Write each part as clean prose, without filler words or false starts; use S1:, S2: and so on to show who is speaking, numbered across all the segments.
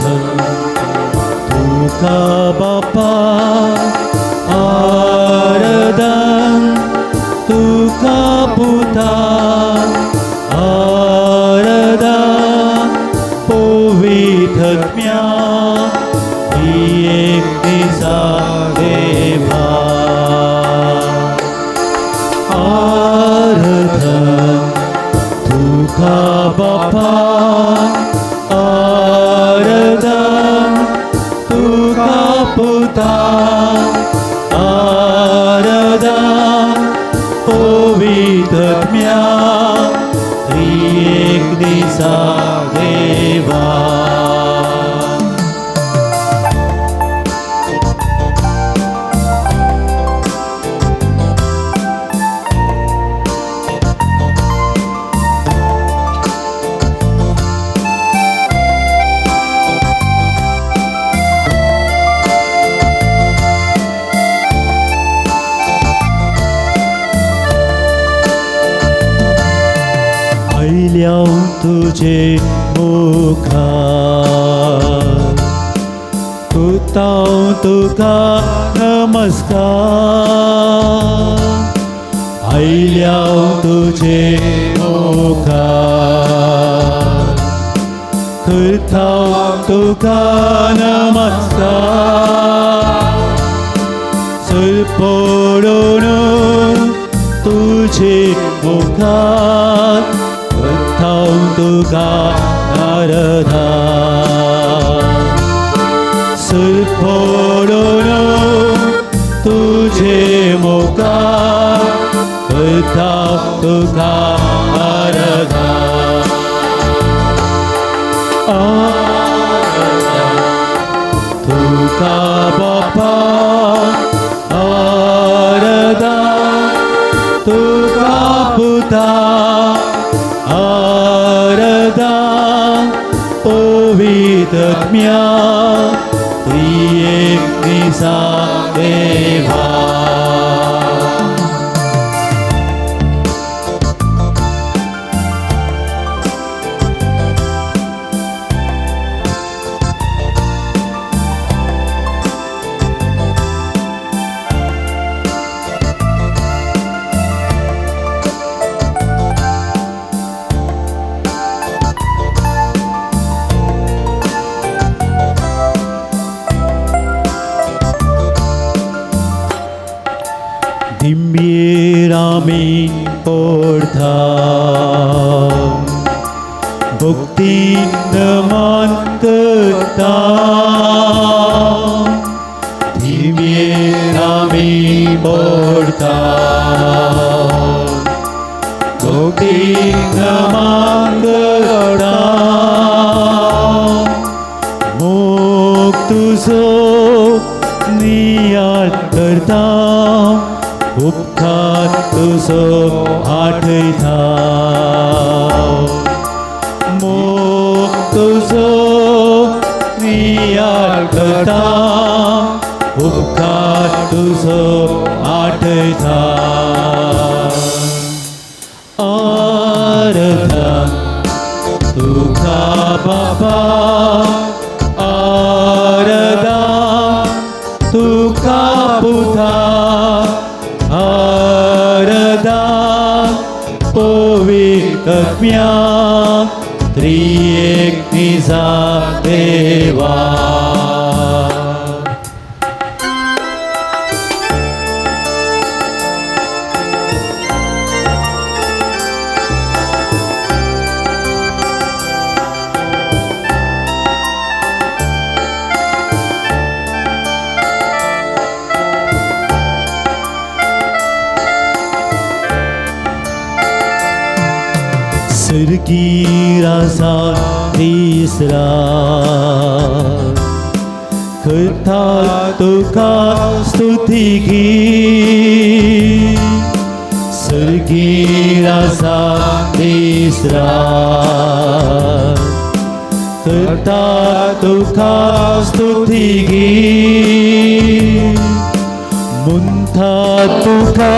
S1: आराधन तुका बापा आराधन तुका पुता आराधन पवित्र आत्म्या एक दिसा देवा आराधन तुका बापा आराधन तुका पुता आराधन पवित्र आत्म्या एक दिसा देवा. आयल्या तुजे मुखार करता तुका नमस्कार आयल्या तुजे मुखार करता तुका नमस्कार सर पडून तुजे मुखार करता तुका आराधन सर पडून तुजे मुखार करता तुका आराधन आराधन तुका बापा आराधन तुका पुता आराधन पवित्र आत्म्या त्रिएक दिसा देवा. दिंबीर आमी पडता भक्ती नमन करता दिंबीर आमी पडता भक्ती नमन करता मोग तुजो नियाळ करता उपकार तुजो आठयता मोग तुजो नियाळ करता उपकार तुजो आठयता आराधन तुका बापा आराधन तुका पुता आराधन पवित्र आत्म्या त्रिएक दिसा देवा. सर्गीर आसा तिसरा करता तुका स्तुती गीत सर्गीर आसा तिसरा करता तुका स्तुती गीत मुंथा तुका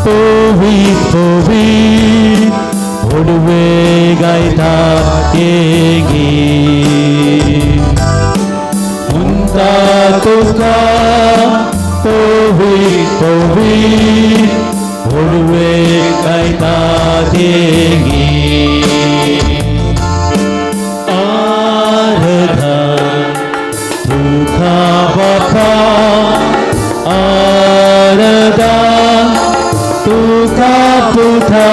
S1: पवित्र पवित्र होडवे गायता हे गीत तुका पवित्र पवित्र होडवे गायता देगी आराधन तुका बापा आराधन तुका पुता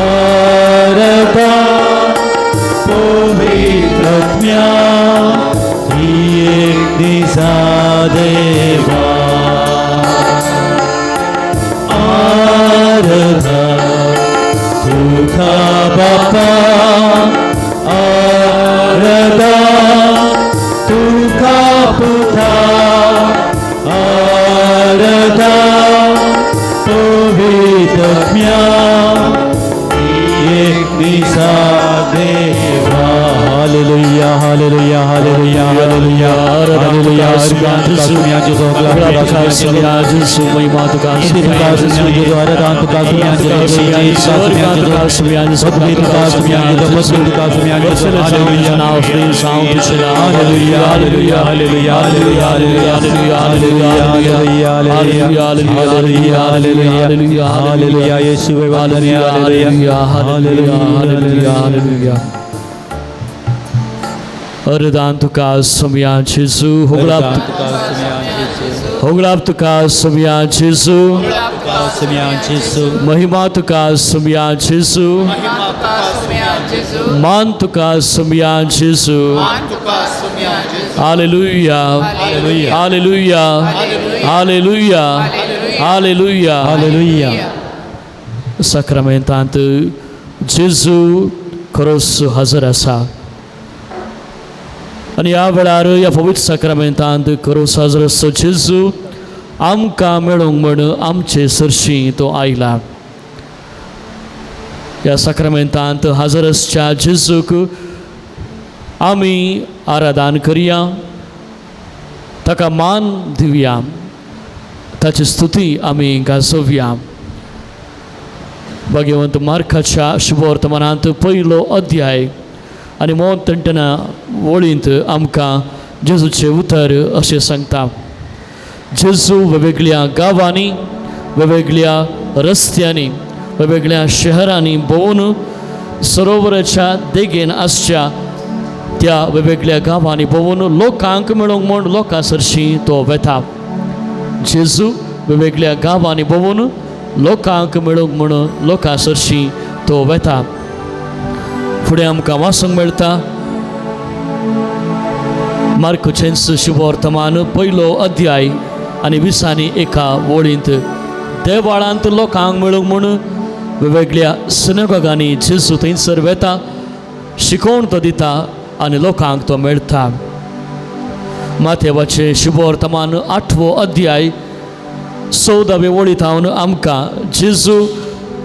S1: आराधन पवित्र आत्म्या त्रिएक दिसा देवा आराधन तुका बापा आराधन तुका पुता आराधन पवित्र आत्म्या एक दिसा देवा. Hallelujah hallelujah hallelujah hallelujah hallelujah.
S2: अरदान तुका सोम्या जेजू होगळाप होगळाप तुका सोम्या जेजू महिमा तुका सोम्या जेजू मान तुका सोम्या जेजू. Hallelujah hallelujah hallelujah hallelujah
S1: hallelujah.
S2: साक्रामेंतांत जेजू खरोच हजर आसा आनी ह्या वेळार ह्या पवित्र साक्रामेंतांत खरोच हजर आसचो जेजू आमकां मेळूंक म्हण आमचे सरशी तो आयला. ह्या साक्रामेंतांत हजर आसच्या जेजूक आमी आराधन करया, ताका मान दिवया, ताची स्तुती आमी गाजोवया. भाग्यवंत मार्काच्या शुभवर्तमानांत पयलो अध्याय आनी मोन तणटना वळींत आमकां जेजूचें उतर अशें सांगता. जेजू वेगवेगळ्या गांवांनी, वेगवेगळ्या रस्त्यांनी, वेगवेगळ्या शहरांनी भोंवून सरोवराच्या देगेन आसच्या त्या वेगवेगळ्या गांवांनी भोंवून लोकांक मेळूंक म्हूण लोकां सरशी तो वेता. जेजू वेगवेगळ्या गांवांनी भोंवून लोकांक मेळूंक म्हूण लोकां सरशी तो वेता. फुडें आमकां वाचूंक मेळटा मार्कोचेंच शुभवर्तमान पयलो अध्याय आनी विसांनी एका वळींत देवाळांत लोकांक मेळूंक म्हूण वेगवेगळ्या सिनेगागांनी जेजू थंयसर वेता, शिकोवण तो दिता आनी लोकांक तो मेळटा. माथेवाचें शुभवर्तमान आठवो अध्याय 14वे वळींत हांव आमकां जेजू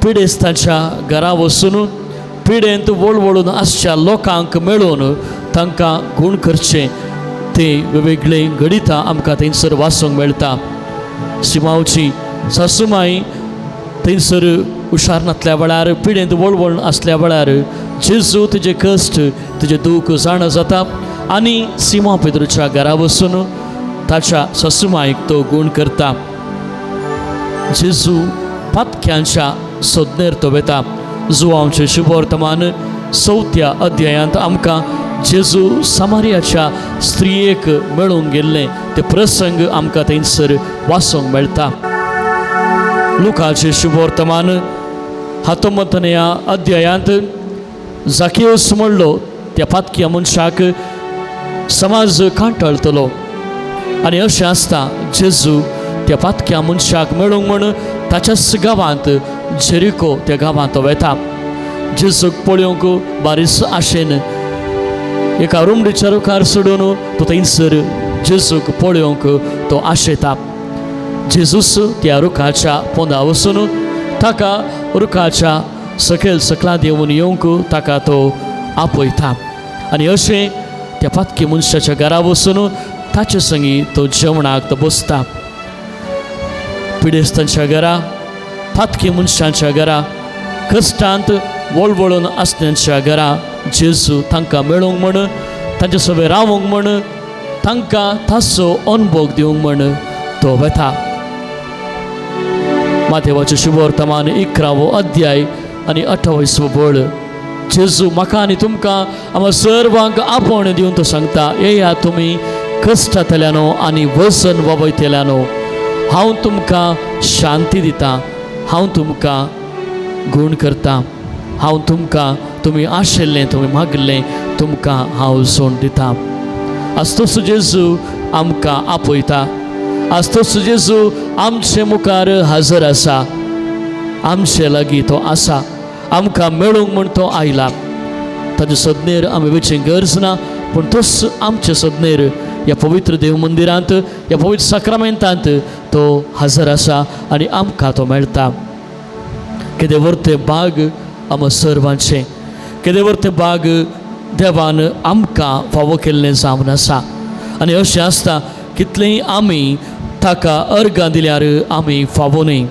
S2: पिडेस्तांच्या घरा वचून पिडेंत वळवळून आसच्या लोकांक मेळून तांकां गूण करचें ते वेगवेगळे घडितां आमकां थंयसर वाचूंक मेळटा. सिमांवची सासुमाई थंयसर हुशार नासल्या वेळार पिडेंत वळवळ आसल्या वेळार जेजू तुजे कश्ट तुजें दूख जाणा जाता आनी सिमा पेद्रूच्या घरा वचून ताच्या सासुमाईक तो गूण करता. जेजू पातक्यांच्या सोदनेर तो वेता. जुवांचें शुभवर्तमान 4थ्या अध्यायांत आमकां जेजू समारियाच्या स्त्रियेक मेळूंक गेल्लें ते प्रसंग आमकां थंयसर वाचूंक मेळटा. लुकाचें शुभवर्तमान 19व्या अध्यायांत जाकियोस म्हणलो त्या पातक्या मनशाक समाज कांटाळटलो आनी अशें आसता जेजू त्या पातक्या मनशाक मेळूंक म्हूण ताच्याच गांवांत जेरिको त्या गांवांत तो वेता. जेजूक पळोवंक बारीस आशेन एका रुमडीच्या रुखार सोडून तो थंयसर जेजूक पळोवंक तो आशेता. जेजूस त्या रुखाच्या पोंदा वचून ताका रुखाच्या सकयल सकला देंवून येवंक ताका तो आपयता आनी अशें त्या पातकी मनशाच्या घरा वचून ताचे संगी तो जेवणाक तो बसता. पिडेस्तांच्या घरा, पातकी मनशांच्या घरा, कश्टांत वळवळून आसण्यांच्या घरा जेजू तांकां मेळूंक म्हण, तांचे सगळे रावूंक म्हण तांकां ताचो अनभोग दिवंक म्हण तो वेता. मातेवाचें शुभवर्तमान 11वो अध्याय आनी 28वो वळ. जेजू म्हाका आनी तुमकां आमकां सर्वांक आपोवणें दिवन तो सांगता, येया तुमी कश्टांतल्यानो आनी वजन वयतल्यानो, हांव तुमकां शांती दितां, हांव तुमकां गूण करतां, हांव तुमकां तुमी आशिल्लें तुमी मागिल्लें तुमकां हांव सोड दितां. आज तसो जेजू आमकां आपयता, आज तसो जेजू आमचे मुखार हजर आसा, आमचे लागीं तो आसा, आमकां मेळूंक म्हूण तो आयला. ताजे सदनेर आमी वचची गरज ना, पूण तोच आमचे सदनेर ह्या पवित्र देव मंदिरांत, ह्या पवित्र साक्रामेंतांत तो हजर आसा आनी आमकां तो मेळटा. केदें व्हरतें भाग आमकां सर्वांचें, केदें व्हरतें भाग देवान आमकां फावो केल्लें जावन आसा. आनी अशें आसता कितलेंय आमी ताका अर्गां दिल्यार आमी फावो न्हय.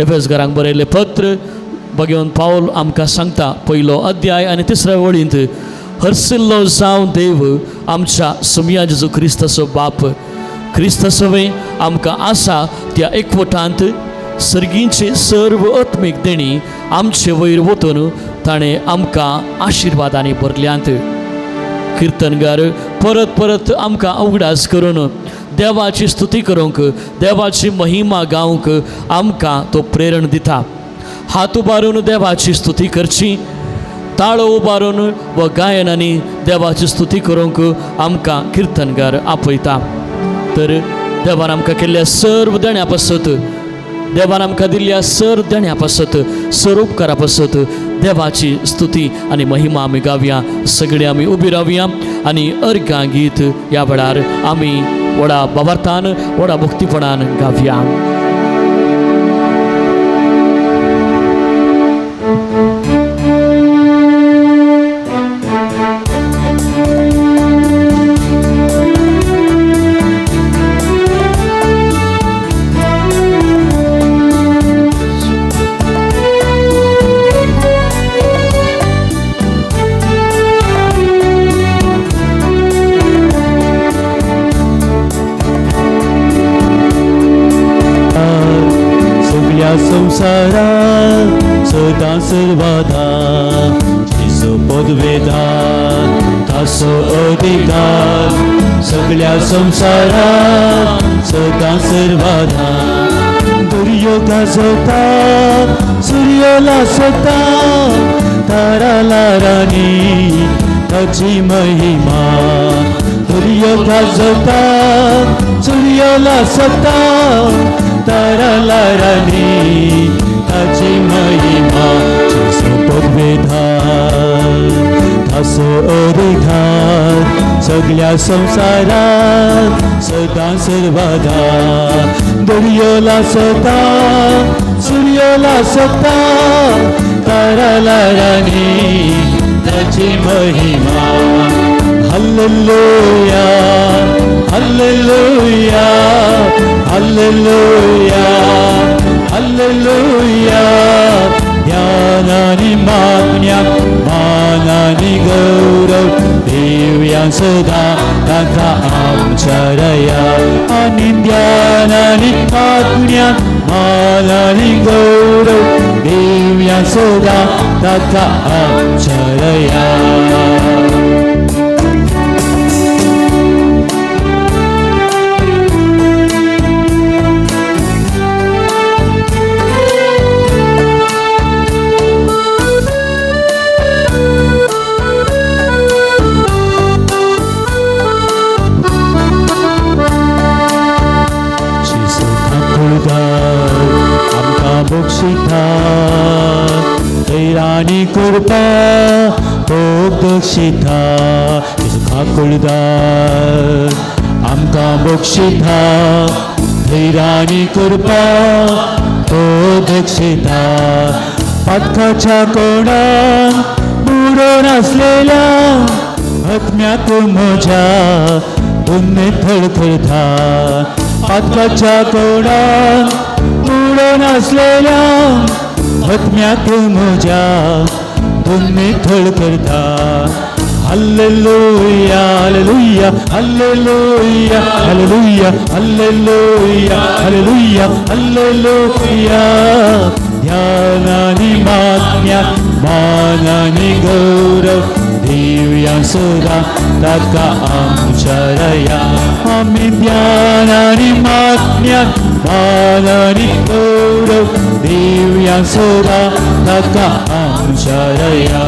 S2: एफेसघरांक बरयल्लें पत्र भगवान पावल आमकां सांगता, 1 अध्याय आनी 3 वळींत, हरसिल्लो जावं देव आमच्या सुमया जेजू क्रिस्ताचो बाप, क्रिस्तासवें आमकां आसा त्या एकवटांत सर्गींचे सर्व आत्मीक देणी आमचे वयर वतून ताणें आमकां आशिर्वादांनी भरल्यांत. किर्तनगार परत परत आमकां उगडास करून देवाची स्तुती करूंक, देवाची महिमा गावंक आमकां तो प्रेरण दिता. हात उबारून देवाची स्तुती करची, ताळो उबारून व गायनांनी देवाची स्तुती करूंक आमकां किर्तनगार आपयता. तर देवान आमकां केल्ल्या सर्व देण्या पासत, देवान आमकां दिल्ल्या सर देण्या पासत, सर उपकारा पासत देवाची स्तुती आनी महिमा आमी गावया. सगळीं आमी उबी रावया आनी अर्गां गीत ह्या वेळार आमी व्हडा बाबार्थान, व्हडा भक्तीपणान गावया.
S1: संसारात सदां सर्वदा जेजू पदवेदार ताचो अधिकार, सगळ्या संसारात सदां सर्वदा. दर्यो गाजोता, सुर्यो लासता, तारा लारांनी ताची महिमा. दर्यो गाजोता, सुर्यो लासता, तारा लारांनी ताची महिमा. जेजू पदवेदार ताचो अधिकार, सगळ्या संसारात सदां सर्वदा. दर्यो लासता, सुर्यो लासता, तारा लारांनी ताची महिमा. Hallelujah, hallelujah, hallelujah, hallelujah. ज्ञानानी मागण्या, मानानी गौरव देवया सदा ताका आमच्या रया. आनी ज्ञानानी मागण्या, मानानी गौरव देवया सदा ताका आमच्या रया. दैराणी कृपा तो बक्षिता, जेजू काकुळदार आमकां बक्षिता. दैराणी कृपा तो बक्षिता. पातकाच्या कोणाक बुडोवन आसलेल्या आत्म्याक म्हज्या पुण्य थळथळता. पातकाच्या कोणाक बुडोवन आसलेल्या आत्म्याक म्हज्या पुण्य थळथळता. Hallelujah hallelujah hallelujah hallelujah hallelujah hallelujah hallelujah. ध्यान आनी मान्या मान आनी गौरव दिवया सदां ताका आमच्या रया. आमी ध्यान आनी मान्या मान आनी गौरव दिवया सदां ताका आमच्या रया.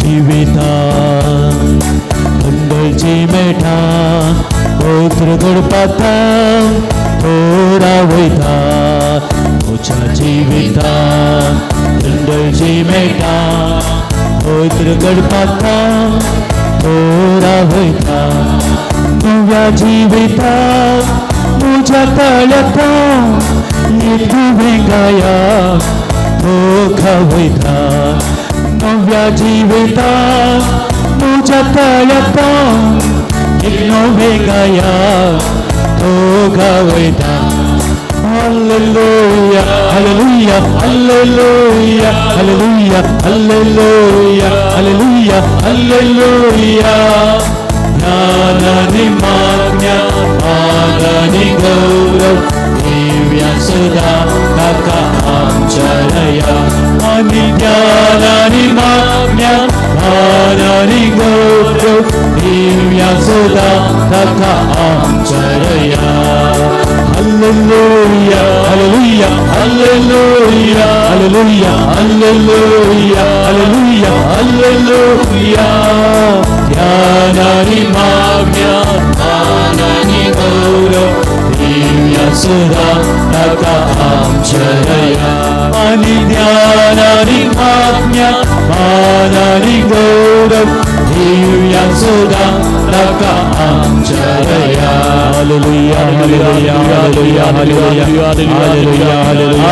S1: जिविता मेळटा पवित्र घडपाता थोडा वयता. तुज्या जिविता थंडची मेळटा पवित्र घडपाता थोडा वयता. तुज्या जिविता तुज्या तळ्याता एक वेंगाया धोखा वयता. नव्या जिविता तुज्या तळ्याता एक नवे गाया धोखा वयता. Hallelujah hallelujah hallelujah hallelujah hallelujah hallelujah hallelujah. ज्ञान आनी मान्य मान आनी गौरव दिव्या सदां ताका आमच्या रया. आनी ज्ञान आनी मान्य मान आनी गौरव दिव्या सदां ताका आमच्या रया. Hallelujah hallelujah hallelujah hallelujah hallelujah hallelujah hallelujah. ध्यान आनी मागण्या मान आनी गौरव दिव्या सदां ताका आमच्या रया. आनी ज्ञान आनी मागण्या मान आनी गौरव दिव्या सदां ताका आमच्या रया. Hallelujah hallelujah hallelujah hallelujah hallelujah hallelujah hallelujah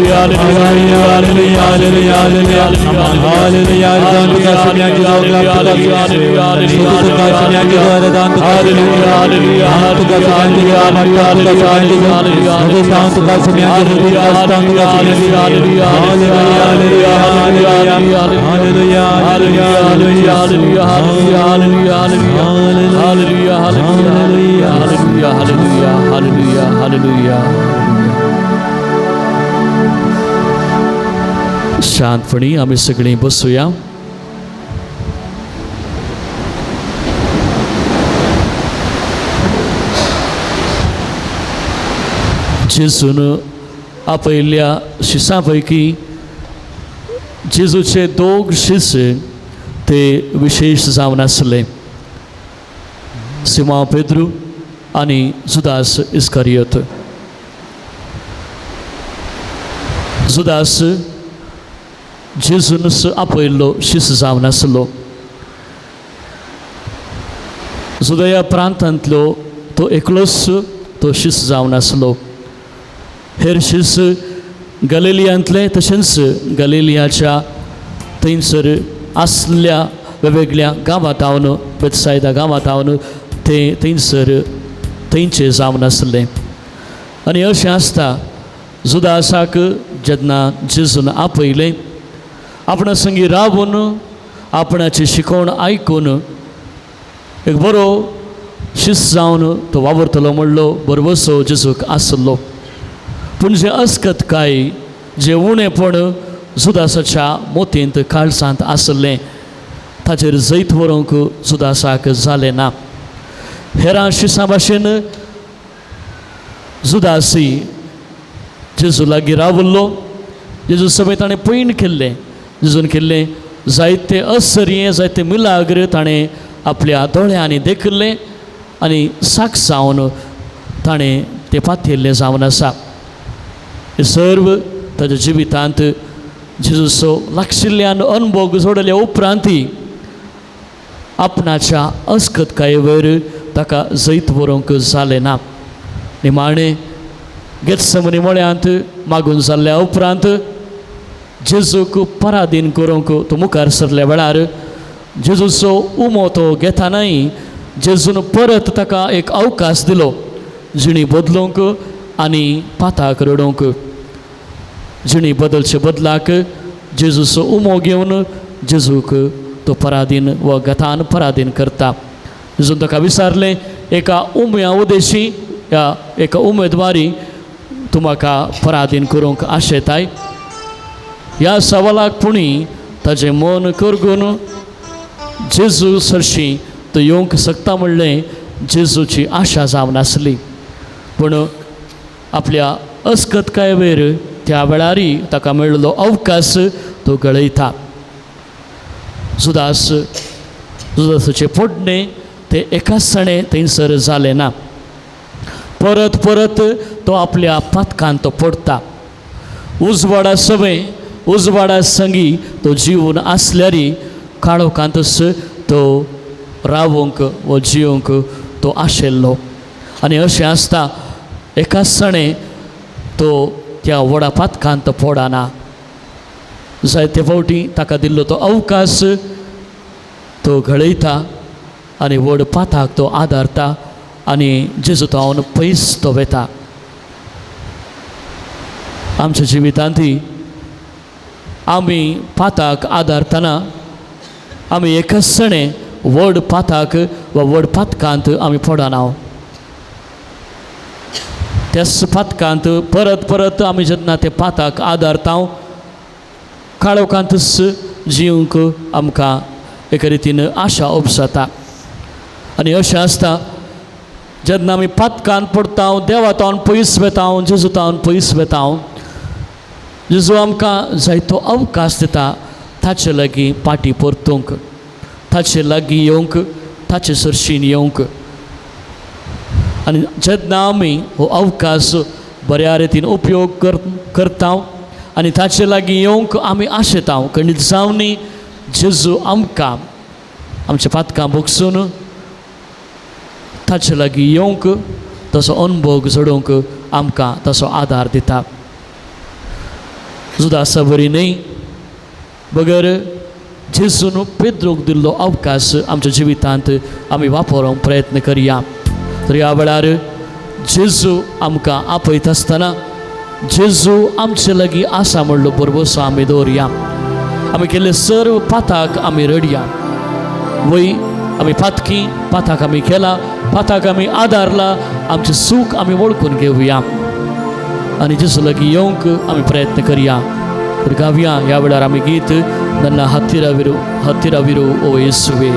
S1: hallelujah hallelujah.
S2: Hallelujah hallelujah hallelujah. शांतपणी आम्ही सगळीं बसूया. जेजून आपयल्ल्या शिसां पैकी जेजूचे दोग शिस ते विशेष जावन आसले, सिमांव पेद्रू आनी जुदास इस्कारियोत. जुदास जेजून आपयल्लो शिस जावन आसलो. जुदया प्रांतांतलो तो एकलोच तो शिस जावन आसलो. हेर शिस गलेलियांतले तशेंच गलेलियाच्या थंयसर आसल्या वेगवेगळ्या गांवांत हावन बेतसायदा गांवांत हावन ते थंयसर थंयचे जावन आसले. आनी अशें आसता जुदासाक जेन्ना जेजून आपयलें आपणा संगी रावून आपणाची शिकवण आयकून एक बरो शिस्त जावन तो वावरतलो म्हणलो बरवसो जेजूक आसलो. पूण जें अस्कतकाय जें उणेपण जुदासाच्या मोतींत काळसांत आसलें ताचेर जैत व्हरूंक जुदासाक जालें ना. हेरां शिसां भाशेन जुदासी जेजू लागीं रावल्लो. जेजू समेत ताणें पयण केल्लें. जेजून केल्लें जायते असर्ये जायते मिलाग्र ताणें आपल्या दोळ्यांनी देखिल्लें आनी साक्ष जावन ताणें तें पातयल्लें जावन आसा. हे सर्व ताच्या जिवितांत जेजूचो लागशिल्ल्यान अनभोग जोडल्या उपरांतय आपणाच्या अस्कतकायेवर ताका जैत व्हरूंक जालें ना. निमाणें गेत्समनी मळ्यांत मागून जाल्ल्या उपरांत जेजूक पराधीन करूंक तो मुखार सरल्या वेळार जेजूचो उमो तो घेतानाय जेजून परत ताका एक अवकाश दिलो जिणी बदलूंक आनी पाताक रडोवंक. जिणी बदलचे बदलाक जेजूचो उमो घेवन जेजूक तो पराधीन वा गतान पराधीन करता. जेजून ताका विचारलें, एका उम्या उदेशी ह्या एका उमेदवारी तूं म्हाका पराधीन करूंक आशेताय? ह्या सवालाक पुणी ताजें मन करगून जेजू सरशी तो येवंक शकता म्हणलें जेजूची आशा जावन आसली. पूण आपल्या अस्कतकाय वयर त्या वेळारय ताका मेळिल्लो अवकाश तो गळयता. जुदास जुदासाचें पोडणें तें एकाच सणें थंयसर जालें ना. परत परत तो आपल्या पातकान तो पडटा. उजवाडा सवय उजवाडा संगी तो जिवन आसल्यारी काळोखांतच तो रावंक वा जिवंक तो आशिल्लो. आनी अशें आसता एकाच सणें तो त्या व्हडा पातकान तो पडना. जायते फावटी ताका दिल्लो तो अवकाश तो घडयता आनी व्हड पाताक तो आदारता आनी जेजू तो पयस तो वेता. आमच्या जिवितांत आमी पाताक आदारतना आमी एकच सणें व्हड पाताक वा व्हड पातकांत आमी पडना. त्याच पातकांत परत परत आमी जेन्ना ते पाताक आदारता काळोखांतच जिवंक आमकां एके रितीन आशा उपसता. आनी अशें आसता जेन्ना आमी पातकान पडटा, देवा तावन पयस वेता, जेजू तावन पयस वेता, जेजू आमकां जायतो अवकाश दिता ताचे लागीं पाटी परतूंक, ताचे लागीं येवंक, ताचे सरशीन येवंक. आनी जेन्ना आमी हो अवकाश बऱ्या रितीन उपयोग करता आनी ताचे लागीं येवंक आमी आशेता, खंडीत जावनी जेजू आमकां आमच्या पातकां भोगसून ताचे लागीं येवंक तसो अनुभव जोडूंक आमकां तसो आदार दिता. जुदासा बरी न्हय बगर जेजून पेद्रूक दिल्लो अवकाश आमच्या जिवितांत आमी वापरूंक प्रयत्न करया. तर ह्या वेळार जेजू आमकां आपयत आसतना जेजू आमचे लागीं आसा म्हणलो भरवसो आमी दवरया. आमी केल्ले सर्व पाताक आमी रडया. वय आमी पातकी, पाताक आमी केला, पाताक आमी आदारला, आमचें सूख आमी वळखून घेवया आनी जेजू लागीं येवंक आमी प्रयत्न करया. तर गावया ह्या वेळार आमी गीत नन्ना हत्तिरविरू हत्तिरविरू ओ येसुवे.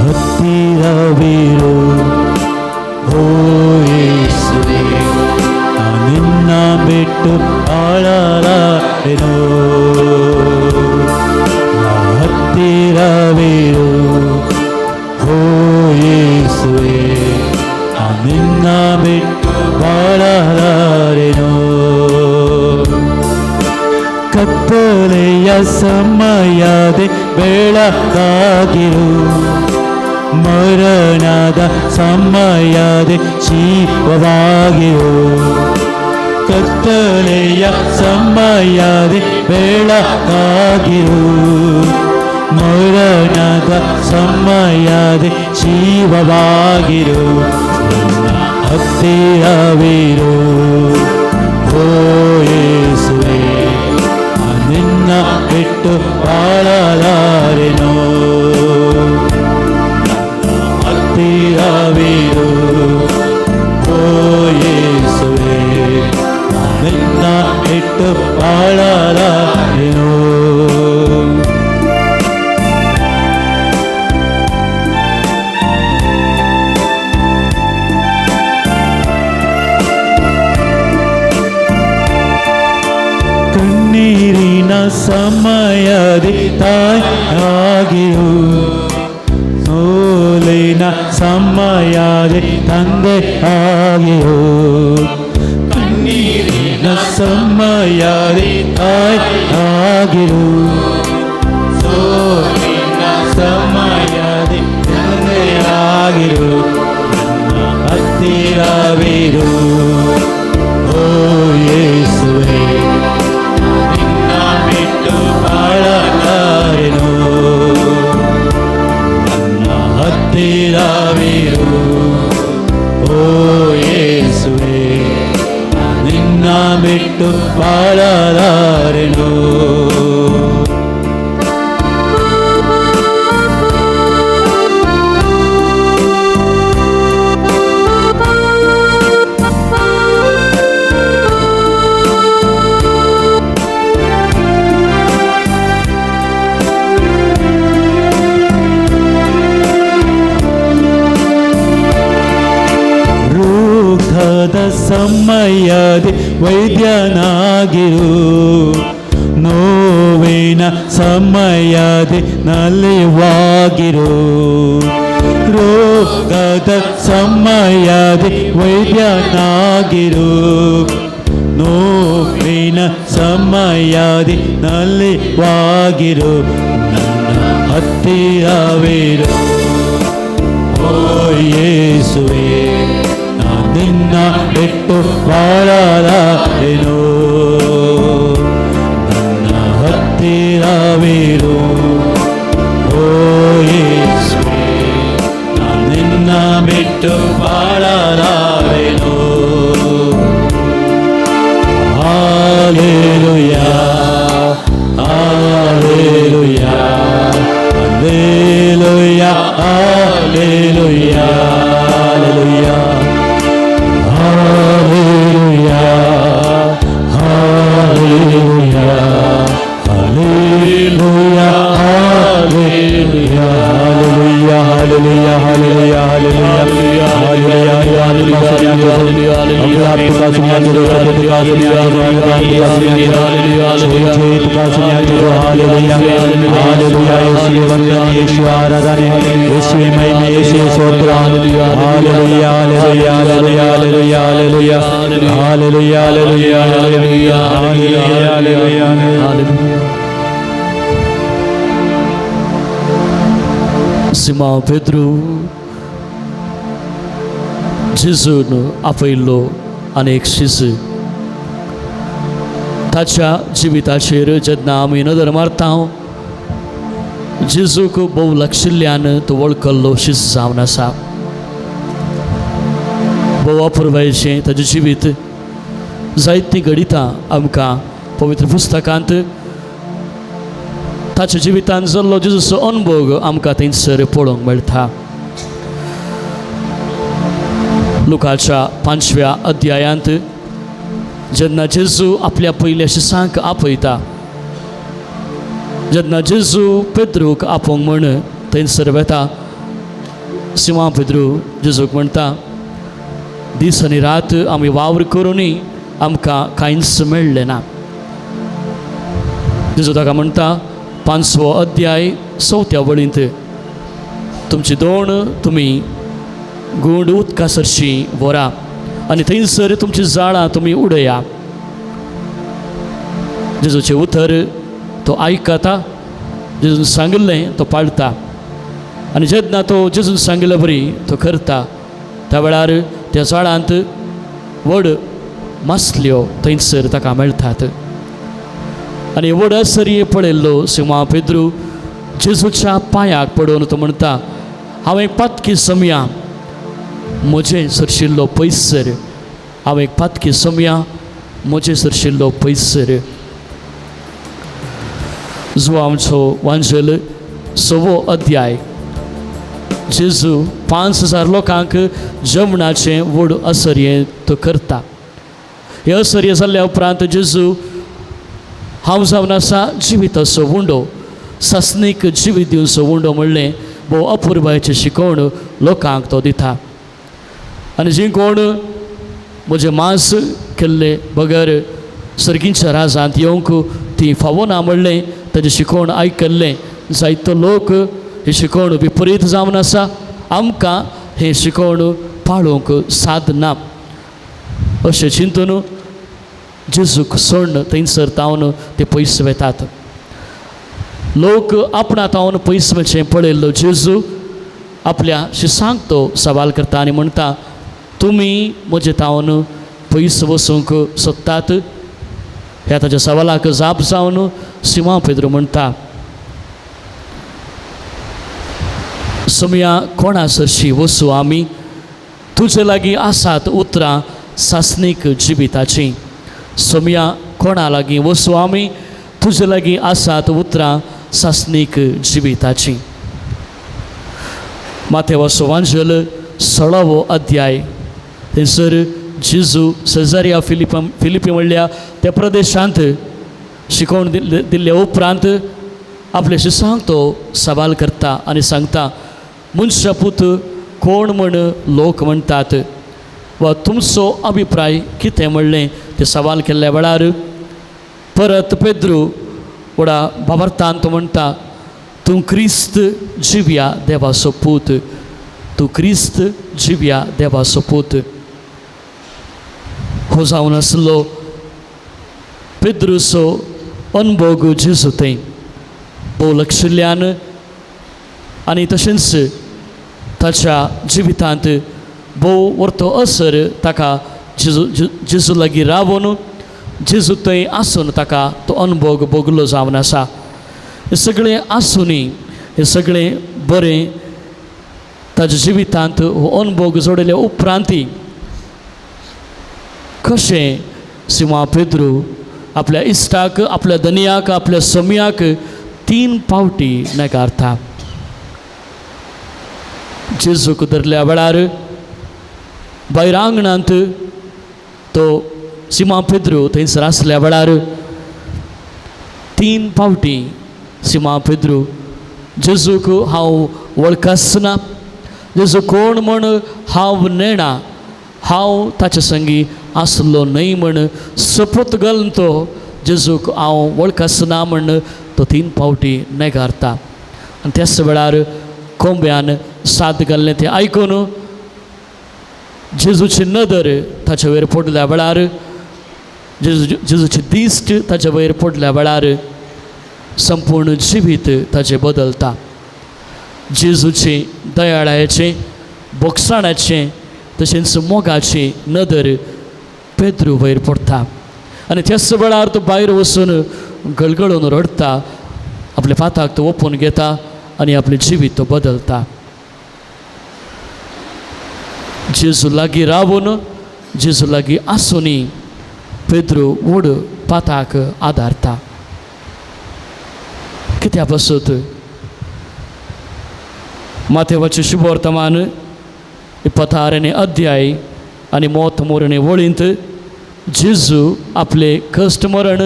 S1: ಹತ್ತಿರವಿರು ಓ ಯೇಸುವೆ, ನಿನ್ನ ಬಿಟ್ಟು ಬಾಳಲಾರೆನು. ಹತ್ತಿರವಿರು ಓ ಯೇಸುವೆ, ನಿನ್ನ ಬಿಟ್ಟು ಬಾಳಲಾರೆನು. ಕತ್ತಲೆಯ ಸಮಯದೆ ಬೆಳಕಾಗಿರು, ಮರಣದ ಸಮಯದೆ ಜೀವವಾಗಿರು. ಕತ್ತಲೆಯ ಸಮಯದೆ ಬೆಳಕಾಗಿರು, ಮರಣದ ಸಮಯದೆ ಜೀವವಾಗಿರು. ನನ್ನ ಹತ್ತಿರವಿರು ಓ ಯೇಸುವೆ, ನಿನ್ನ ಬಿಟ್ಟು ಬಾಳಲಾರೆನು. ಹತ್ತಿರವಿರು ಓ ಯೇಸುವೆ, ನಿನ್ನ ಬಿಟ್ಟು ಬಾಳಲಾರೆನು. ಕಣ್ಣೀರಿನ ಸಮಯದಿ ತಾಯಿಯಾಗಿರು, ಸೋಲಿನ ಸಮಯದಿ ತಂದೆ ಆಗಿರು. ಕಣ್ಣೀರಿನ ನಿನ್ನ ಸಮಯದಿ ತಾಯಿಯಾಗಿರು, ಸೋಲಿನ ಸಮಯದಿ ತಂದೆಯಾಗಿರು, ನನ್ನ ಹತ್ತಿರವಿರು. ಓ ಯೇಸುವೆ, ನಿನ್ನ ಬಿಟ್ಟು ಬಾಳಲಾರೆನು, ನನ್ನ ಹತ್ತಿರವಿರು. ಓ ಯೇಸುವೆ, ನಿನ್ನ ಬಿಟ್ಟು ಬಾಳಲಾರೆನು. ರೋಗದ ಸಮಯದಿ ವೈದ್ಯನಾಗಿರು, ನೋವಿನ ಸಮಯದಿ ನಲಿವಾಗಿರು. ರೋಗದ ಸಮಯದಿ ವೈದ್ಯನಾಗಿರು, ನೋವಿನ ಸಮಯದಿ ನಲಿವಾಗಿರು, ನನ್ನ ಹತ್ತಿರವಿರು. ಓ ಯೇಸುವೆ, ನಿನ್ನ ಬಿಟ್ಟು ಬಾಳಲಾರೆನು, ನನ್ನ ಹತ್ತಿರವಿರು. ಓ ಯೇಸುವೆ, ನಿನ್ನ ಬಿಟ್ಟು ಬಾಳಲಾರೆನು. Hallelujah, hallelujah, hallelujah, hallelujah, hallelujah. Hallelujah, hallelujah, hallelujah, hallelujah, hallelujah, hallelujah, hallelujah, hallelujah, hallelujah.
S2: Simão Pedro जेजून आपयल्लो आनी एक शीस. ताच्या जिविताचेर जेन्ना आमी नदर मारता, जेजूक भोव लागशिल्ल्यान तो वळखल्लो शीस जावन आसा. भोव अपुरबायेचें ताजें जिवीत. जायतीं घडितां आमकां पवित्र पुस्तकांत ताच्या जिवितांत जाल्लो जेजूचो अनुभव आमकां थंयसर पळोवंक मेळटा. लुकाच्या 5व्या अध्यायांत जेन्ना जेजू आपल्या पयल्या शिसांक आपयता, जेन्ना जेजू पेद्रूक आपोवंक म्हण थंयसर वेता, सिमा पेद्रू जेजूक म्हणटा, दीस आनी रात आमी वावर करुनूय आमकां कांयच मेळ्ळें ना. जेजू ताका म्हणटा, 5वो अध्याय 4थ्या वळींत, तुमची दोण तुमी गुंड उदका सरशी व्हरा आनी थंयसर तुमची जाळां तुमी उडया. जेजूचें उतर तो आयकता, जेजून सांगिल्लें तो पाळटा आनी जेन्ना तो जेजून सांगिल्ले बरी तो करता, त्या वेळार त्या जाळांत व्हड मासल्यो थंयसर ताका मेळटात. आनी व्हड सरी पळयल्लो सिमा पेद्रू जेजूच्या पांयाक पडून तो म्हणटा, हांवें पातकी समया म्हजें सरशिल्लो पयसर, हांवें पातकी समया म्हजें सरशिल्लो पयसर. जुवांचो वांजेल 6वो अध्याय, जेजू 5000 लोकांक जेवणाचें व्हड असर्यें तो करता. हें असर्य जाल्ल्या उपरांत जेजू हांव जावन आसा जिविताचो उंडो, सासणीक जिवीत दिवचो उंडो म्हणलें भोव अपुरबायेचें शिकवण लोकांक तो दिता. आनी जी कोण म्हजें मांस केल्ले बगर सर्गींच्या राजांत येवंक ती फावो ना म्हणलें ताजें शिकवण आयकल्लें जायतो लोक ही शिकवण विपरीत जावन आसा. आमकां हें शिकवण पाळोवंक साद ना अशें चिंतून जेजूक सोडून थंयसर तावन ते पयस वेतात. लोक आपणा तावन पयस वचें पळयल्लो जेजू आपल्या शिसांक तो सवाल करता आनी म्हणटा, तुमी म्हजे तावन पयस वचूंक सोदतात? ह्या ताच्या सवालाक जाप जावन सिमा पेद्रू म्हणटा, सोमया कोणा सरशी वचूं आमी? तुजे लागीं आसात उतरां सासणीक जिविताचीं. सोमया कोणा लागीं वचूं आमी? तुजे लागीं आसात उतरां सासणीक जिविताचीं. माथेवाचो वांजल 16वो अध्याय थंयसर जेजू सेजारिया फिलिपी म्हणल्या त्या प्रदेशांत शिकोवण दिल्ल्या उपरांत आपले शिसांक तो सवाल करता आनी सांगता, मनशापूत कोण म्हण लोक म्हणटात वा तुमचो अभिप्राय कितें म्हणलें तें सवाल केल्ल्या वेळार परत पेद्रू व्हडा भावार्थान तो म्हणटा, तूं क्रिस्त जिव्या देवाचो पूत, तूं क्रिस्त जिव्या देवाचो पूत. हो जावन आसलो पेद्रूचो अनभोग जेजू थंय भोव लक्षिल्ल्यान आनी तशेंच ताच्या जिवितांत भोव व्हरतो असर ताका जेजू जेजू लागीं रावून जेजू थंय आसून ताका तो अनभोग भोगलो जावन आसा. हें सगळें आसुनूय हें सगळें बरें ताच्या जिवितांत हो अनभोग जोडिल्ल्या उपरांती कशें सिमा पेद्रू आपल्या इश्टाक, आपल्या धनयाक, आपल्या सोमयाक 3 पावटी नेगारता. जेजूक धरल्या वेळार भायर आंगणांत तो सिमा पेद्रू थंयसर आसल्या वेळार 3 पावटी सिमा पेद्रू जेजूक हांव वळखना, जेजू कोण म्हण हांव नेणा, हांव ताचे संगी आसलो न्हय म्हण सपोत घालून तो जेजूक हांव वळखना म्हण तो 3 पावटी नेगारता. आनी त्याच वेळार कोंब्यान साद घाल्लें तें आयकून जेजूची नदर ताचे वयर पडल्या वेळार, जेजूची दिश्ट ताचे वयर पडल्या वेळार संपूर्ण जिवीत ताचें बदलता. जेजूची दयाळायेचें, बोगसाणाचें तशेंच मोगाची नदर पेद्रू वयर पडटा आनी त्याच वेळार तो भायर वचून गळगळून रडटा, आपल्या पाताक तो ओपून घेता आनी आपलें जिवीत तो बदलता. जेजू लागीं रावून जेजू लागीं आसुनूय पेद्रू व्हड पाताक आदारता. कित्या पासत माथेवाचें शुभवर्तमान 26 अध्याय आनी मोत मोरणे वळींत जेजू आपले कश्ट मरण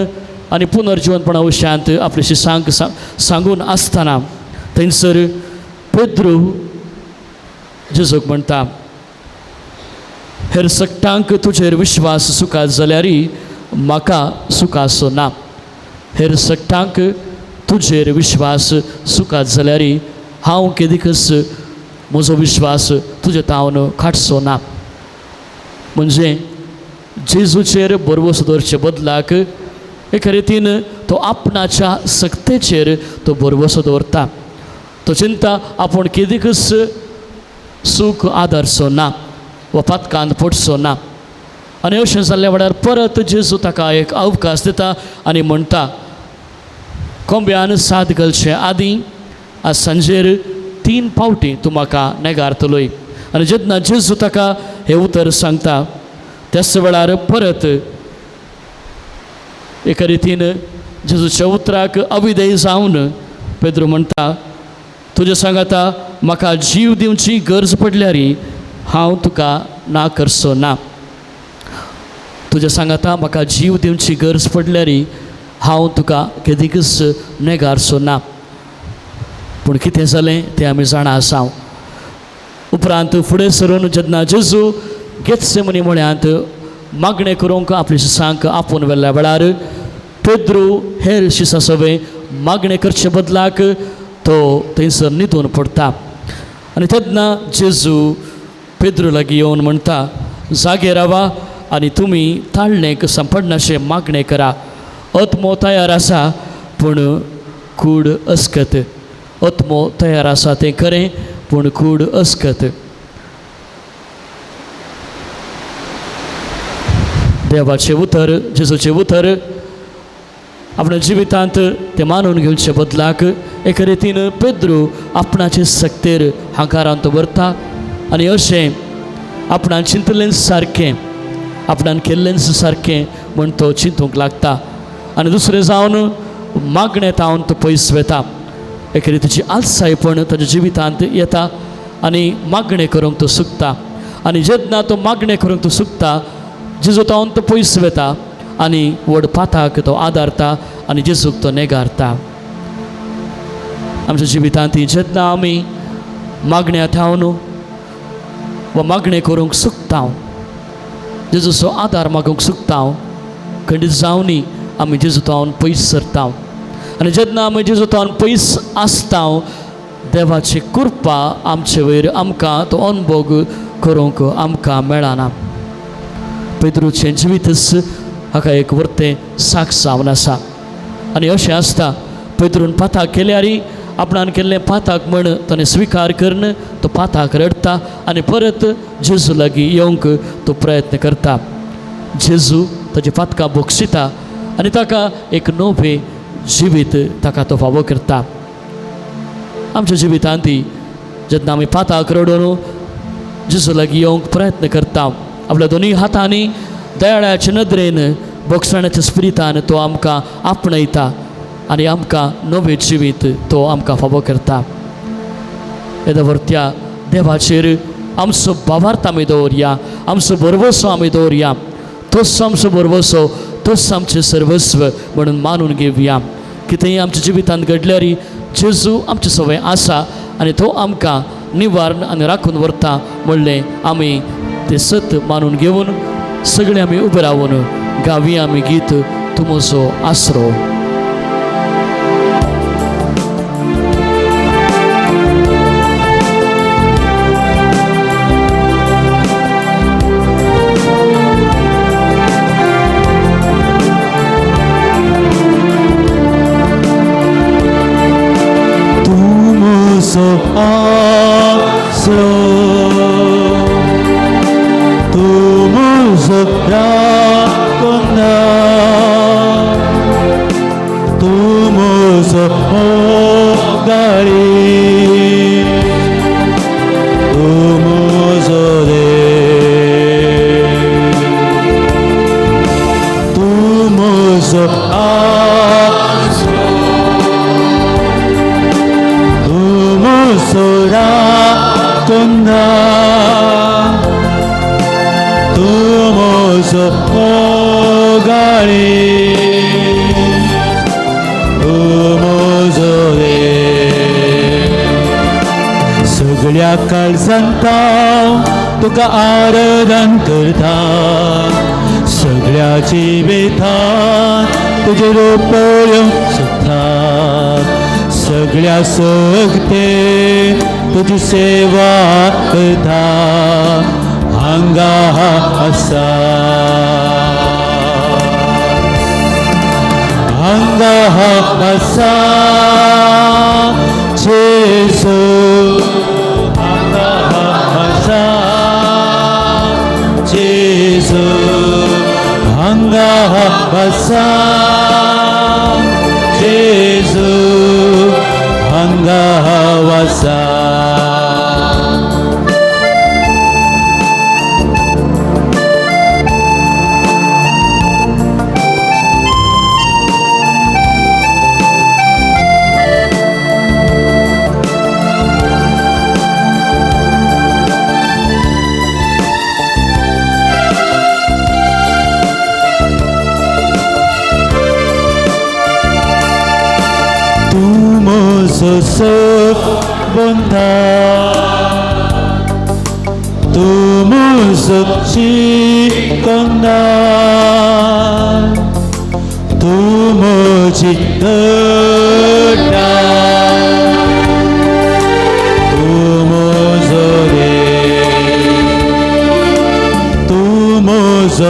S2: आनी पुनर्जिवनपणा विशयांत आपले शिसांक सांगून आसतना थंयसर पेद्रू जेजूक म्हणटा, हेर सगटांक तुजेर विश्वास सुखात जाल्यारय म्हाका सुखाचो ना. हेर सगटांक तुजेर विश्वास सुखात जाल्यारय हांव केदीकच म्हजो विश्वास तुजे तावन काडचो ना. म्हणजे जेजूचेर भरवंसो दवरचे बदलाक एका रितीन तो आपणाच्या सक्तेचेर तो भरवंसो दवरता. तो चिंता आपूण केदीकच सूख आदारचो ना वा पातकांत पडचो ना. आनी अशें जाल्ल्या वेळार परत जेजू ताका एक अवकाश दिता आनी म्हणटा, कोंब्यान साद घालचे आदीं आज सांजेर 3 पावटी तूं म्हाका नेगारतलोय. आनी जेन्ना जेजू ताका हें उतर सांगता त्याच वेळार परत एका रितीन जेजूच्या उतराक अविधेय जावन पेद्रू म्हणटा, तुजे सांगाता म्हाका जीव दिवची गरज पडल्यार हांव तुका ना करचो ना. तुज्या सांगाता म्हाका जीव दिवची गरज पडल्यार हांव तुका केदीकच नेगारचो ना. पूण कितें जालें तें आमी जाणा आसा. उपरांत फुडें सरून जेन्ना जेजू गेत्सेमनी म्हळ्यांत मागणें करूंक आपल्या शिसांक आपोवन व्हेल्ल्या वेळार पेद्रू हेर शिसां सवें मागणें करचे बदलाक तो थंयसर न्हिदून पडटा. आनी तेन्ना जेजू पेद्रू लागीं येवन म्हणटा, जागे रावा, आनी तुमी ताळणेक सांपडनाशें मागणें करा. आत्मो तयार आसा पूण कूड अस्कत. आत्मो तयार आसा तें खरें पूण कूड अस्कत. देवाचें उतर, जेजूचें उतर आपल्या जिवितांत तें मानून घेवचे बदलाक एके रितीन पेद्रू आपणाचे सक्तेर हांकारांत व्हरता आनी अशें आपणान चिंतलेंच सारकें, आपणान केल्लेंच सारकें म्हण तो चिंतूंक लागता आनी दुसरें जावन मागणें तावन तो पयस वता. एके रितीची आलसायपण ताच्या जिवितांत येता आनी मागणें करूंक तो सुकता आनी जेन्ना तो मागणें करूंक तो सुकता जेजू तावन तो पयस वता आनी व्हड पाताक तो आदारता आनी जेजूक तो नेगारता. आमच्या जिवितांत जेन्ना आमी मागण्या थावन वा मागणें करूंक सुकता, जेजूचो आदार मागूंक सुकता, खंडीत जावनी आमी जेजू तावन पयस सरता आनी जेन्ना आमी जेजू तावन पयस आसता देवाची कृपा आमचे वयर आमकां तो अनभोग करूंक आमकां मेळना. पेद्रूचें जिवीतच हाका एक वर्तें साक्ष जावन आसा आनी अशें आसता पेद्रून पाताक केल्यार आपणान केल्लें पाताक म्हण ताणें स्विकार करून तो पाताक रडटा आनी परत जेजू लागीं येवंक तो प्रयत्न करता. जेजू ताची पातकां बक्षिता आनी ताका एक नवें जिवीत ताका तो फावो करता. आमच्या जिवितांत जेन्ना आमी पाताक रडून जेजू लागीं येवंक प्रयत्न करता आपल्या दोनूय हातांनी दयाळाचे नदरेन बक्षाण्याच्या स्पिरितान तो आमकां आपणयता आनी आमकां नवें जिवीत तो आमकां फावो करता. येद्या व्हरत्या देवाचेर आमचो भावार्थ आमी दवरया, आमचो भरवसो आमी दवरया, तोच आमचो भरवसो, तोच आमचें सर्वस्व म्हणून मानून घेवया. कितेंय आमच्या जिवितांत घडल्यार जेजू आमचे सवय आसा आनी तो आमकां निवारण आनी राखून व्हरता म्हणलें आमी तें सत मानून घेवन सगळे आमी उबे रावन गावया आमी गीत तुमचो आसरो.
S1: तुमचो आसरो, तुमचो राखणदार, तुमचो मोगाळी, तुमचो देव, तुमचो आसरो, तुमचो राखणदार, तुमचो मोगाळी, तुमचो देव. सगळ्या काळजांत तुका आराधन करता, सगळ्या जिवितांत तुजें रूप पळोवंक सोदता, सगळ्या सक्ते तुजी सेवा करता, हांगा आसा, हांगा आसा जेजू, हांगा आसा जेजू, हांगा आसा जेजू, हांगा आसा. तुमचो सबंदा, तुमचो शिकंदा, तुमची दटा, तुमचो देव, तुमचो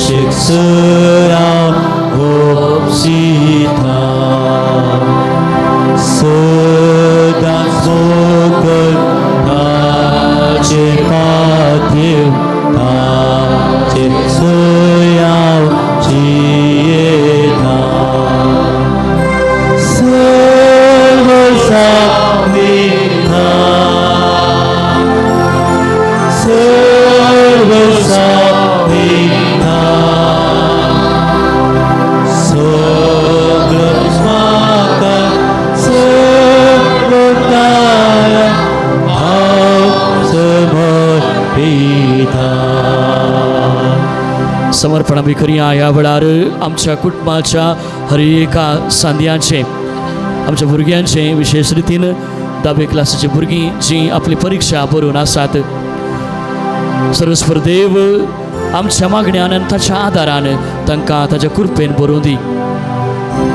S1: शिक्षरा गोपसीता सदांच मोगल ताचे खातीर ताचे सुयाव जियेता सर्व सामिता सर्व सामिता सगळो म्हाका सर्वताया हांव समर्पिता.
S2: समर्पण आमी करया ह्या वेळार आमच्या कुटुंबाच्या हर एका सांद्याचें, आमच्या भुरग्यांचें, विशेश रितीन धावे क्लासीची भुरगीं जीं आपली परिक्षा बरोवन आसात. सर्वस्वर देव आमच्या मागण्यान आनी ताच्या आदारान तांकां ताच्या कृपेन बरोवं दी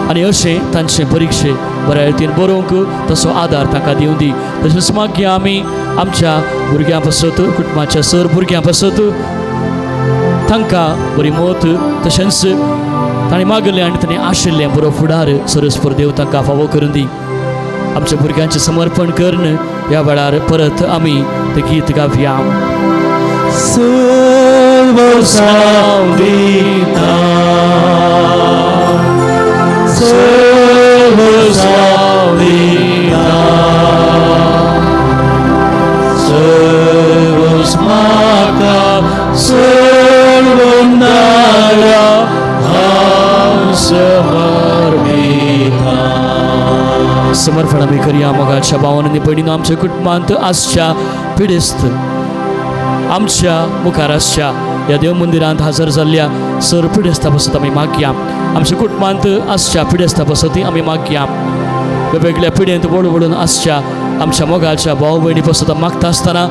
S2: आनी अशें तांचे परिक्षे बऱ्या रितीन बरोवंक तसो आदार तांकां दिवं दी. तशेंच मागीर आमी आमच्या भुरग्यां पासत, कुटुंबाच्या सर भुरग्यां पासत तांकां बरी मत तशेंच तांणी मागलें आनी तांणी आशिल्लें बरो फुडार सरस्पर देव तांकां फावो करून दी. आमच्या भुरग्यांचें समर्पण करून ह्या वेळार परत आमी तें गीत गावया.
S1: सर्व साविता सर्व साविता सर्व म्हाका सर्व नारा हांव समर्पिता.
S2: समर्पण आमी करया मोगाच्या भावान आनी भयणीन आमच्या कुटुंबांत आसच्या पिडेस्त आमच्या मुखार आसच्या ह्या देव मंदिरांत हजर जाल्ल्या सर पिडेस्ता पासत आमी मागया. आमच्या कुटुंबांत आसच्या पिडेस्ता पासत आमी मागया. वेगवेगळ्या पिडेंत वळवळून आसच्या आमच्या मोगाच्या भाव भयणी पासत मागता आसतना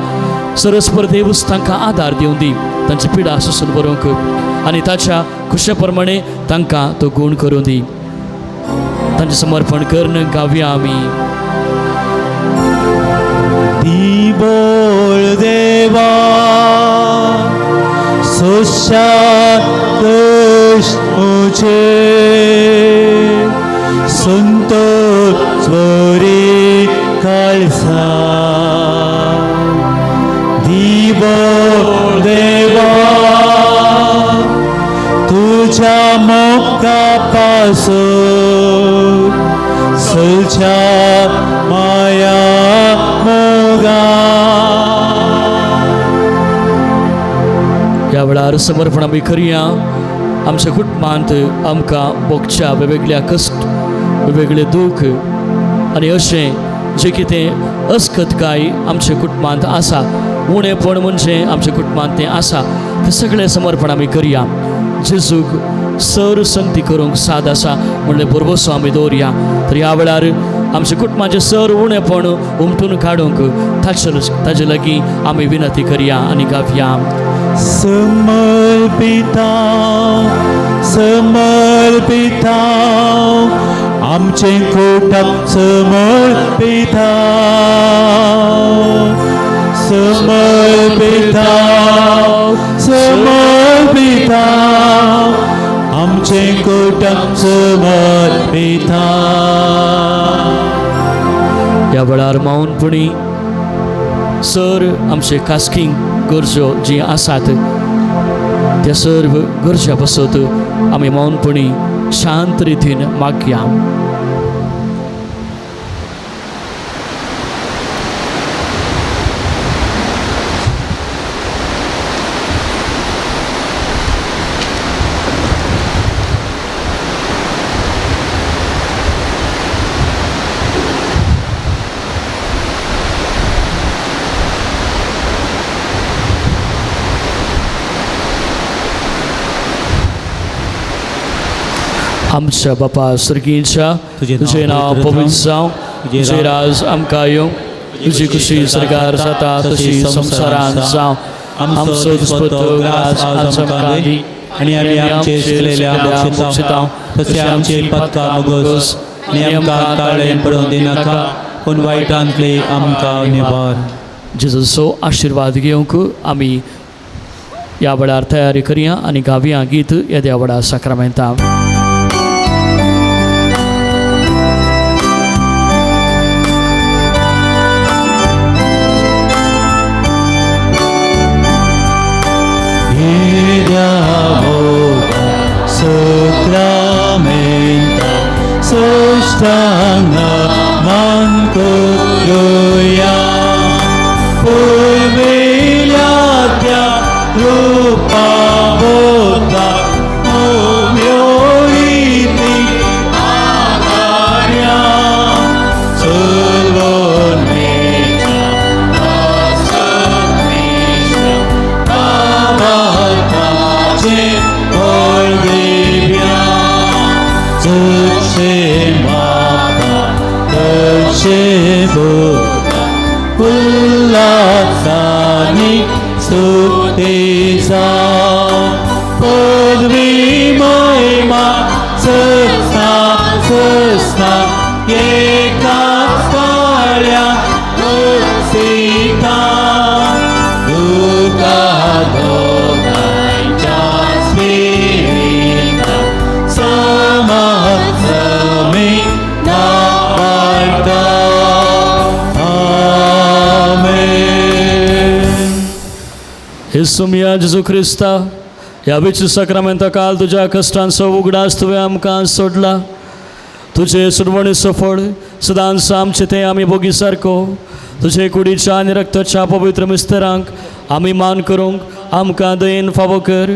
S2: सरस्पर देवूच तांकां आदार दिवं दी, तांची पिडा सोसून बरोवंक आनी ताच्या खुशे प्रमाणे तांकां तो गूण करूं दी. तांचें समर्पण करून गावया आमी.
S1: दिबोळ देवा सोशा कश्ट मुझे संतोष खालसा. दिबोळ देवा तुझ्या मोका पासून सलच्या माया मोगा.
S2: ह्या वेळार समर्पण आमी करया. आमच्या कुटुंबांत आमकां भोगच्या वेगवेगळ्या कश्ट, वेगवेगळे दूख आनी अशें जें कितें अस्कतकाय आमच्या कुटुंबांत आसा, उणेपण म्हणजे आमच्या कुटुंबांत तें आसा, तें सगळें समर्पण आमी करया. जेजूक सर संगती करूंक साद आसा म्हणलें भरवसो आमी दवरया. तर ह्या वेळार आमच्या कुटुंबाचें सर उणेपण उमटून काडूंक ताचे लागीं आमी विनंती करया आनी गावया.
S1: समर्पिता समर्पिता आमचें कुटुंब समर्पिता समर्पिता समर्पिता आमचें कुटुंब समर्पिता.
S2: ह्या वेळार मौनपणी सर आमचे खासगी गरजो जी आसात त्या सर्व गरजा पासत आमी मौनपणी शांत रितीन मागया. आमच्या बापा सर्गीच्या तुझें नांव पवित्र जावं, तुजें राज आमकां येवं, तुजी खुशी सरकार जाता तशी संवसारांत जावं. आमचो दिसपट्टो ग्रास आज आमकां दी
S1: आनी आमी आमचे शिकलेल्या बक्षितांव तशें आमचे पदकां मुगोस आनी आमकां ताळेन पडोवन दिनाका पूण वायटांतले आमकां निवार.
S2: जेजूचो आशिर्वाद घेवंक आमी ह्या वेळार तयारी करया आनी गावया गीत येद्या व्हडा साक्रामेंता.
S1: Sacramenta, sostanga mancoya, pulviliatia rupa bota, omyoriti agarya, sulvonecha asatmisha, abatache Olivia, Tuche Mata, Tuche Buddha, Ullasani Sutisa, Podvi Maima, Sasna, Sasna, Eka Palya, Sita, Dukkha Doka, Spirita, Samasami Navarta. Amen.
S2: येसुमिया जेजू क्रिस्ता, ह्या विच साक्रामेंता काल तुज्या कश्टांचो उगडास तुवें आमकां सोडला. तुजे सुडवणेचो फळ सदांच आमचें तें आमी भोगी सारको तुजे कुडीच्या आनी रक्ताच्या पवित्र मिस्तरांक आमी मान करूंक आमकां दयेन फावो कर,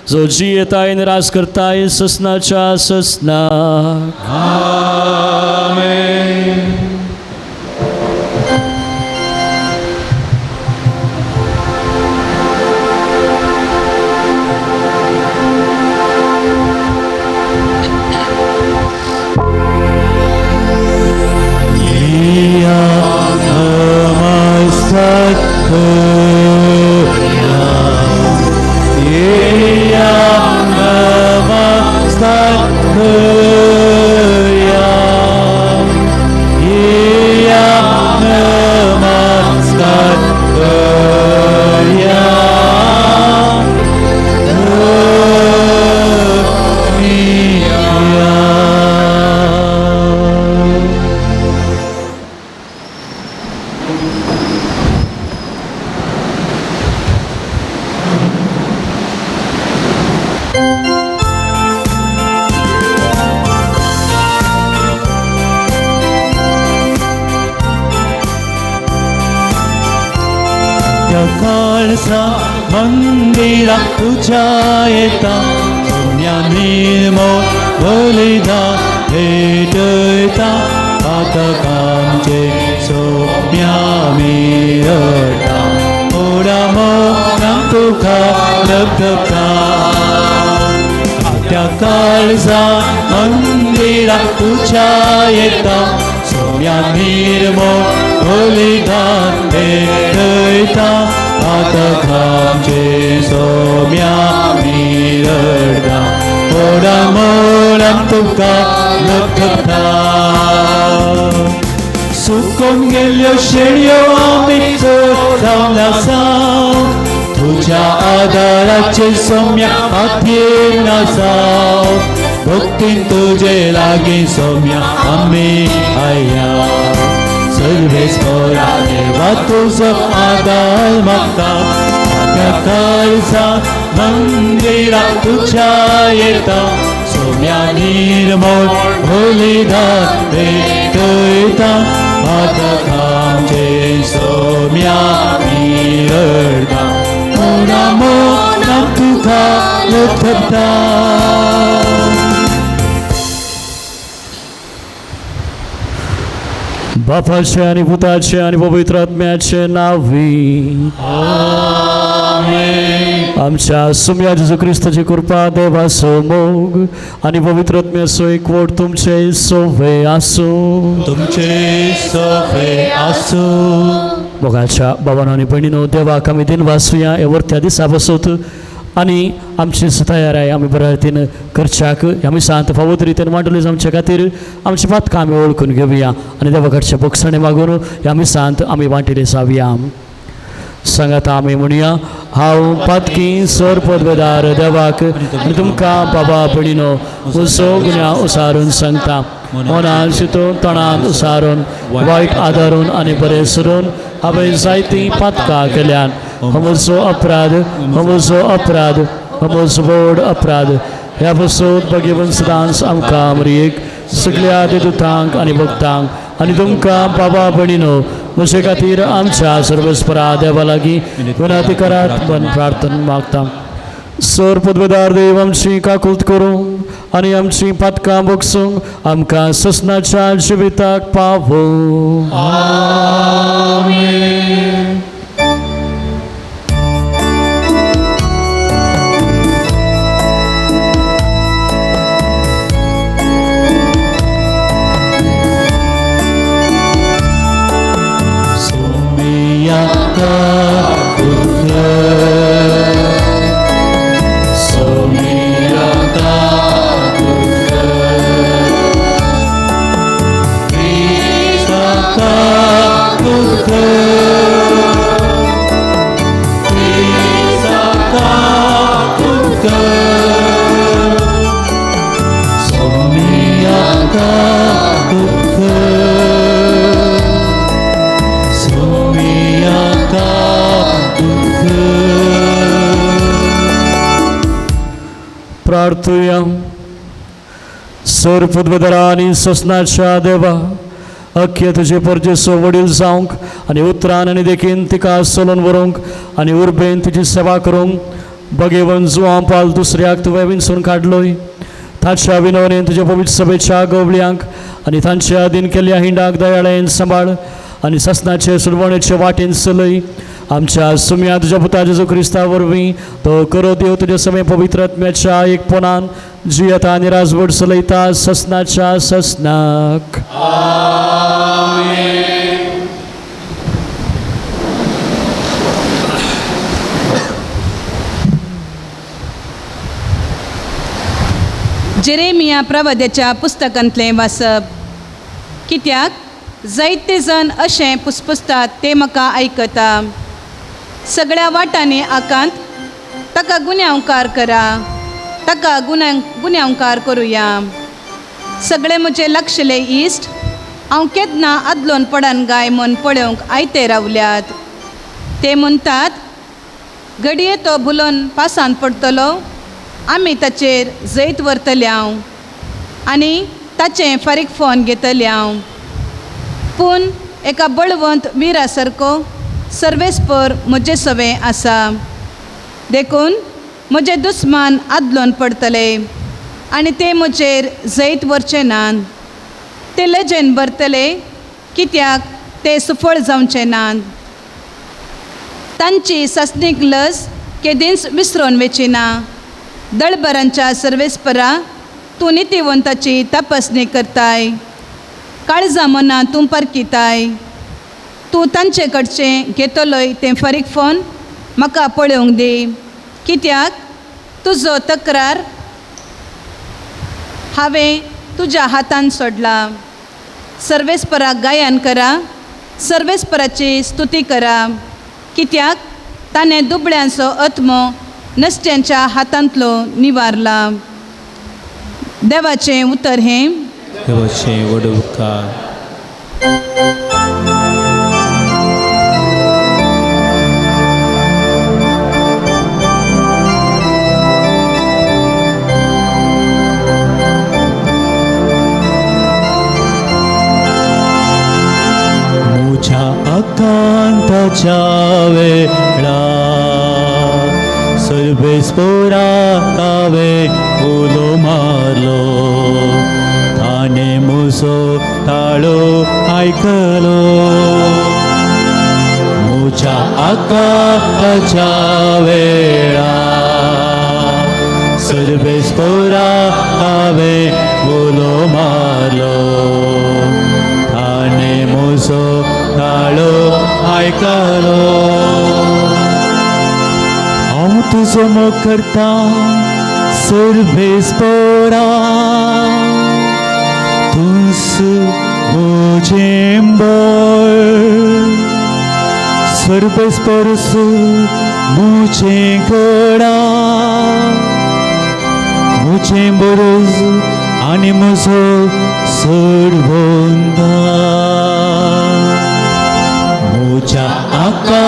S2: जो जियेताय आनी राज करताय ससनाच्या ससनाक.
S1: आमेन. मंदिरा तुझ्या येता सोम्या निर्मोल बलिदा भेटयता पातकांचे सोम्या मिरता ओडा मोना तुका लभता. त्या काळजा मंदिरा तुझ्या येता सोम्या निर्मोल बलिदा भेटयता पातकांचे सोम्या मिरता ओडा मोना तुका लभता. सुकून गेल्यो शेणयो आमी जावन आसा तुज्या आदाराचे सोम्या हातीन आसा भक्तीन तुजे लागीं सोम्या आमी आया सर्वेस्परा देवा तुजो आदार मागता. त्या काळजा मंदिरा तुज्या येता सोम्या निर्मोल बलिदान भेटयता पातकांचे सोम्या मिरता मोना मोना तुका लभता.
S2: बापाचे आनी पुताचे आनी पवित्र आत्म्याचे नांवी
S1: आमेन.
S2: आमच्या सुम्या जेजू क्रिस्ताची कृपा, देवाचो मोग आनी पवित्र आत्म्याचो एकवट तुमचे सोवे आसूं.
S1: तुमचे सोवे आसूं.
S2: मोगाच्या बाबानो आनी भयणीनो, देवाक आमी दिन वाचुया हे वरत्या दिसा बसोत आनी आमची तयार आमी बऱ्या रितीन करच्याक आमी शांत फावत रितीन मांडली आमच्या खातीर आमची पातकां आमी वळखून घेवया आनी देवा कडचे बोगसणे मागून ह्या मिसांत आमी वांटिले जावया. सांगात आमी म्हणया हांव पातकी सर पदवेदार देवाक आनी तुमकां बाबा भयणीनो म्हजो गुन्यांव उसारून सांगता मनान शितून तणान उसारून वायट आदारून आनी बरें सरून हांवें जायतीं पातकां केल्यान म्हजो अपराध म्हजो अपराध म्हजो व्हड अपराध ह्या पसून भगवंत सदांच आमकां मरयेक सगल्या देदूतांक आनी भक्तांक आनी तुमकां बाबा भयणीनो म्हजे खातीर आमच्या सर्वस्परा देवा लागीं विनंती करात मन प्रार्थना मागता. सर पदवेदार देव आमची काकूत करूंक आनी आमची पातकां भोगसूंक आमकां ससनाच्या जिविताक पावो. प्रार्थुया. सर पदवेदारा आनी ससनाच्या देवा अख्खे तुजे परजेचो वडील जावंक आनी उतरान आनी देखीन तिका चलोवन व्हरूंक आनी उर्बेन तुजी सेवा करूंक बगेवन जुवां पाल दुसऱ्याक तुवें विंचून काडलोय. ताच्या विनवणेन तुज्या पवित्र सभेच्या गवळयांक आनी तांच्या अधीन केल्ल्या हिंडाक दयाळेन सांबाळ आनी ससनाचे सुडवणेचे वाटेन चलय. आमच्या सुम्या तुज्या पुता जेजू क्रिस्ता वरवीं तो करो देव तुज्या समय पवित्र आत्म्याच्या एकपणान जियेता आनी राजवट चलयता ससनाच्या ससनाक.
S3: जेरेमिया प्रवाद्याच्या पुस्तकांतलें वाचप. कित्याक जायते जण अशें पुसपुसतात ते म्हाका आयकता. सगळ्या वाटांनी आकांत ताका गुन्यांवकार करा, ताका गुन्यांवकार करुया. सगळे म्हजे लक्षले इश्ट हांव केन्ना आदलोन पडन गाय म्हूण पळोवंक आयते रावल्यात. ते म्हणटात घडये तो भुलोन पासांत पडटलो, आमी ताचेर जैत व्हरतले हांव आनी ताचें फारीक फोन घेतले हांव. पूण एका बळवंत विरा सारको सर्वेस्पर म्हजे सवें आसा, देखून म्हजे दुस्मान आदलोन पडटले आनी ते म्हजेर जैत व्हरचे नात. ते लजेन भरतले कित्याक ते सुफळ जावचे नात. तांची सासणीक लज केदींच विसरून वचची ना. दळबरांच्या सर्वेस्परा तूं नितीवंताची तपासणी करताय, काळजा मनां तूं परकिताय. तूं तांचे कडचें घेतलोय तें फारीक फोन म्हाका पळोवंक दी, कित्याक तुजो तक्रार हांवें तुज्या हातान सोडला. सर्वेस्पराक गायन करा, सर्वेस्पराची स्तुती करा, कित्याक ताणें दुबळ्यांचो आत्मो नश्ट्यांच्या हातांतलो निवारला. देवाचें उतर हें.
S1: देवाचें व्हड उपकार. म्हज्या आकांताच्या वेळा सर्वेस्पराक हांवें उलो मारलो, ताणें म्हजो ताळो आयकलो. म्हज्या आकांताच्या वेळा सर्वेस्पराक हांवें उलो मारलो, ताणें म्हजो ताळो आयकलो. हांव तुजो मोग करता सर्वेस्परा, तूंच म्हजें बळ. सर्वेस्परस मुझे घडा मुझे बरोज आनी म्हजो सोडबंदा म्हज्या आका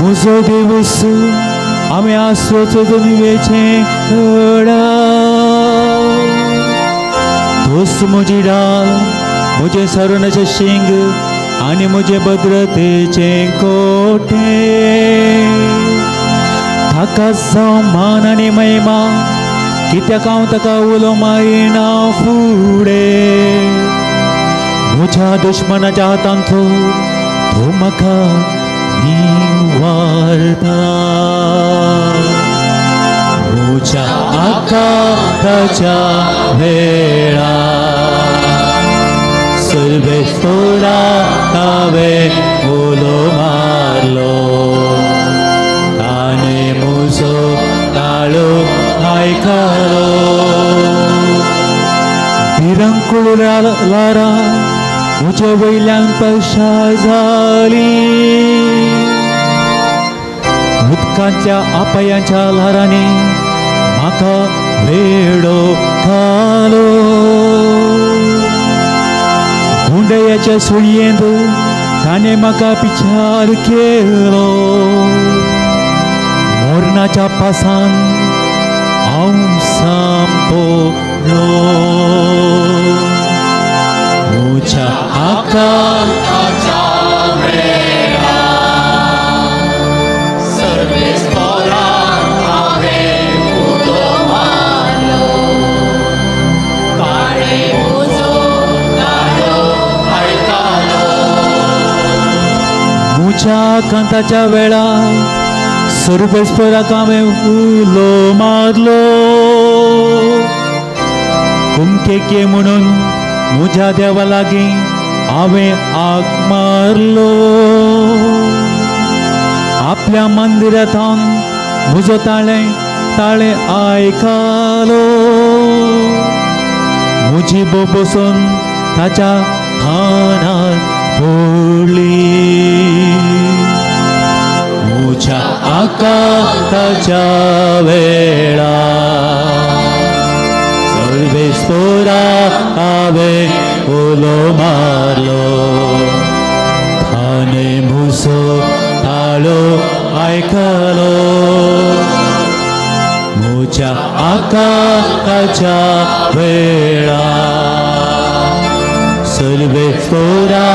S1: म्हजो देवस आमी आसचो निवेचें घडा तूच म्हजी डाल म्हजें सरणाचें शिंग आनी म्हजें भद्रतेचें कोटें ताका जावं मान आनी महिमा कित्याक हांव ताका उलो मारिना फुडें म्हज्या दुश्मनाच्या हातांतलो तूं म्हाका निवारता म्हज्या आकांताच्या वेळा सर्वेस्पोरा हांवें उलो मारलो ताणें म्हजो ताळो आयकलो भिरंकूळ ल्हारां म्हजे वयल्यान पशा जाली उदकांच्या आपायांच्या ल्हारांनी म्हाका वेडो घालो गुंडयाच्या सुळयेंत ताणें म्हाका पिचार केलो मोरणाच्या पासान हांव सांपडलो म्हज्या आका म्हज्या कांताच्या वेळा सर्वेस्पराक हांवें उलो मारलो कुमकेके म्हणून म्हज्या देवा लागीं हांवें आक मारलो आपल्या मंदिरांत म्हजो ताळें ताळें आयकलो म्हजी बसून ताच्या खानार पडली म्हज्या आकांताच्या वेळा सर्वेस्पोरा हांवें उलो मारलो ताणें म्हजो ताळो आयकलो म्हज्या आकांताच्या वेळा सर्वेस्पोरा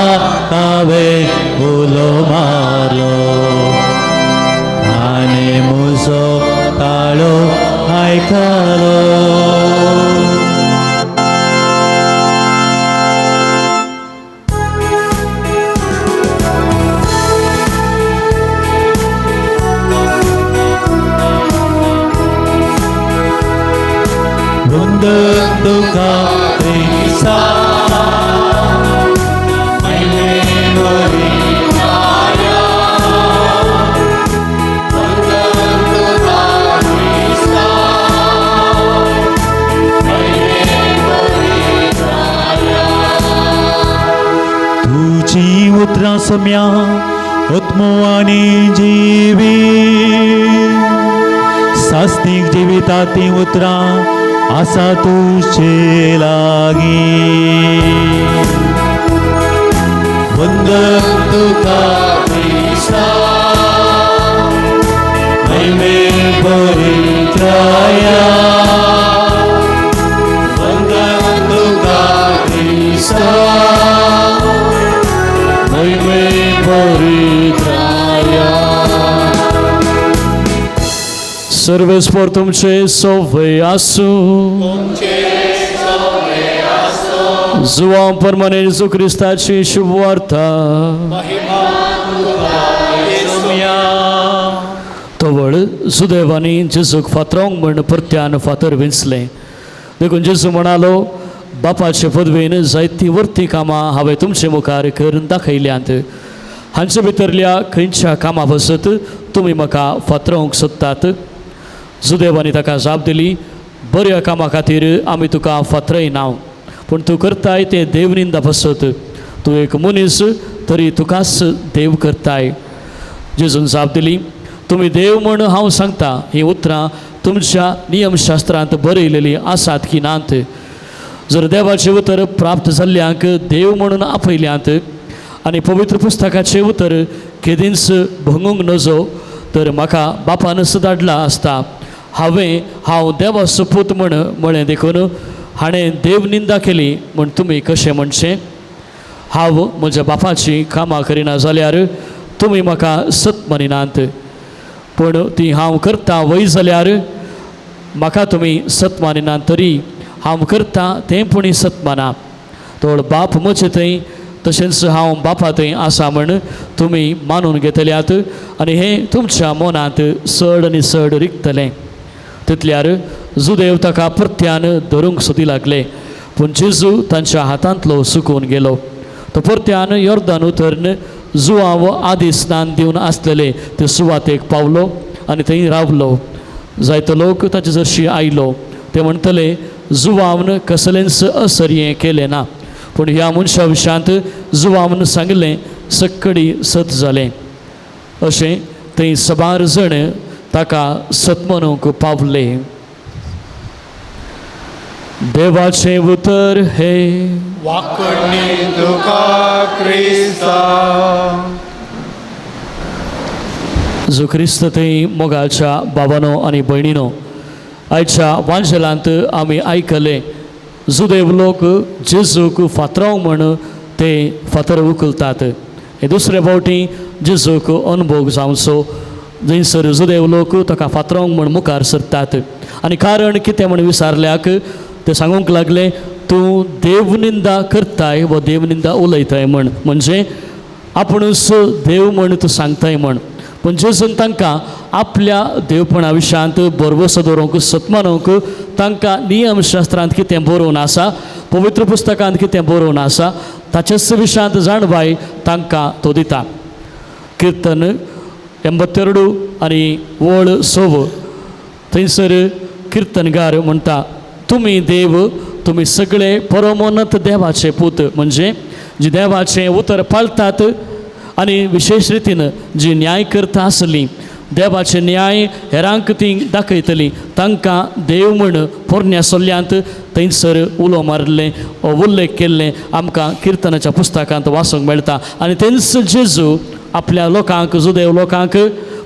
S1: हांवें उलो मारलो ताणें म्हजो ताळो आयकलो. वंदन तुका क्रिस्ता तुजी उतरां सम्या आत्मो आनी जिवी सासणीक जिविता तीं उतरां आसा तुजे लागीं. वंदन तुका क्रिस्ता महिमे परित्राया वंदन तुका क्रिस्ता महिमे परित्राया.
S2: सर्वेस्पोर तुमचे सोवे आसूं. जुवां परमाने जेजू क्रिस्ताची शुभवार्ता. तवळ सुदैवानी जेजूक फातरावंक म्हण परत्यान फातर विंचलें. देखून जेजू म्हणालो, बापाचे पदवेन जायतीं वर्ती कामां हांवें तुमचे मुखार करून दाखयल्यांत. हांचे भितरल्या खंयच्या कामा पासत तुमी म्हाका फातरोवंक सोदतात? जुदेवांनी ताका जाप दिली, बऱ्या कामा खातीर आमी तुका फातरयना, पूण तूं करताय तें देवनिंदा पासत. तूं एक मनीस तरी तुकाच देव करताय. जेजून जाप दिली, तुमी देव म्हूण हांव सांगता हीं उतरां तुमच्या नियमशास्त्रांत बरयलेलीं आसात की नात? जर देवाचें उतर प्राप्त जाल्ल्यांक देव म्हणून आपयल्यांत आनी पवित्र पुस्तकाचें उतर केदींच भंगूंक नजो तर म्हाका बापानच धाडला आसता. हांवें हांव देवाचो पूत म्हण म्हळें देखून हाणें देव निंदा केली म्हूण तुमी कशें म्हणचें? हांव म्हज्या बापाची कामां करिना जाल्यार तुमी म्हाका सत मानिनात, पूण ती हांव करता वय जाल्यार म्हाका तुमी सत मानिनात, तरी हांव करता तें पुणी सत माना. तोळ बाप म्हजे थंय तशेंच हांव बापा थंय आसा म्हण तुमी मानून घेतल्यात आनी हें तुमच्या मनांत चड आनी चड रिगतलें. तितल्यार जुदेव ताका परत्यान धरूंक सोदी लागले, पूण जेजू तांच्या हातांतलो सुकून गेलो. तो परत्यान योर्दान उतरून जुवांव आदी स्नान दिवन आसलेले ते सुवातेक पावलो आनी थंय रावलो. जायतो लोक ताचे जरशी आयलो. ते म्हणटले, जुवावन कसलेंच असर्यें केलें ना, पूण ह्या मनशा विशांत जुवावन सांगलें सक्कडी सत जालें. अशें थंय सबार जण ताका सत म्हणूंक पावले. देवाचें उतर हे
S4: वाकडणी तुका क्रिस्ता.
S2: जो क्रिस्त थंय मोगाच्या बाबानो आनी भयणीनो, आयच्या वांजेलांत आमी आयकलें जुदेव लोक जेजूक फातराव म्हण ते फातर उखलतात. हे दुसरे फावटी जेजूक अनुभव जावचो जंयसर जुदेव लोक ताका फातरावंक म्हण मुखार सरतात आनी कारण कितें म्हण विचारल्याक ते सांगूंक लागले, तूं देवनिंदा करताय वा देवनिंदा उलयताय म्हण, म्हणजे आपुणूच देव म्हण तूं सांगताय म्हण. पूण जेजून तांकां आपल्या देवपणा विशयांत भरवसो दवरूंक सतमानूंक तांकां नियमशास्त्रांत कितें बरोवन आसा, पवित्र पुस्तकांत कितें बरोवन आसा ताचेच विशयांत जाणवाय तांकां तो दिता. किर्तन 82 आनी वळ 6 थंयसर किर्तनगार म्हणटा, तुमी देव, तुमी सगळे परमोन्नत देवाचे पूत, म्हणजे जी देवाचें उतर पाळतात आनी विशेश रितीन जी न्याय करता आसली, देवाचे न्याय हेरांक ती दाखयतली, तांकां देव म्हण पोरण्या सोल्यांत थंयसर उलो मारिल्लें उल्लेख केल्लें आमकां किर्तनाच्या पुस्तकांत वाचूंक मेळटा. आनी तेंच जेजू आपल्या लोकांक, जुदेव लोकांक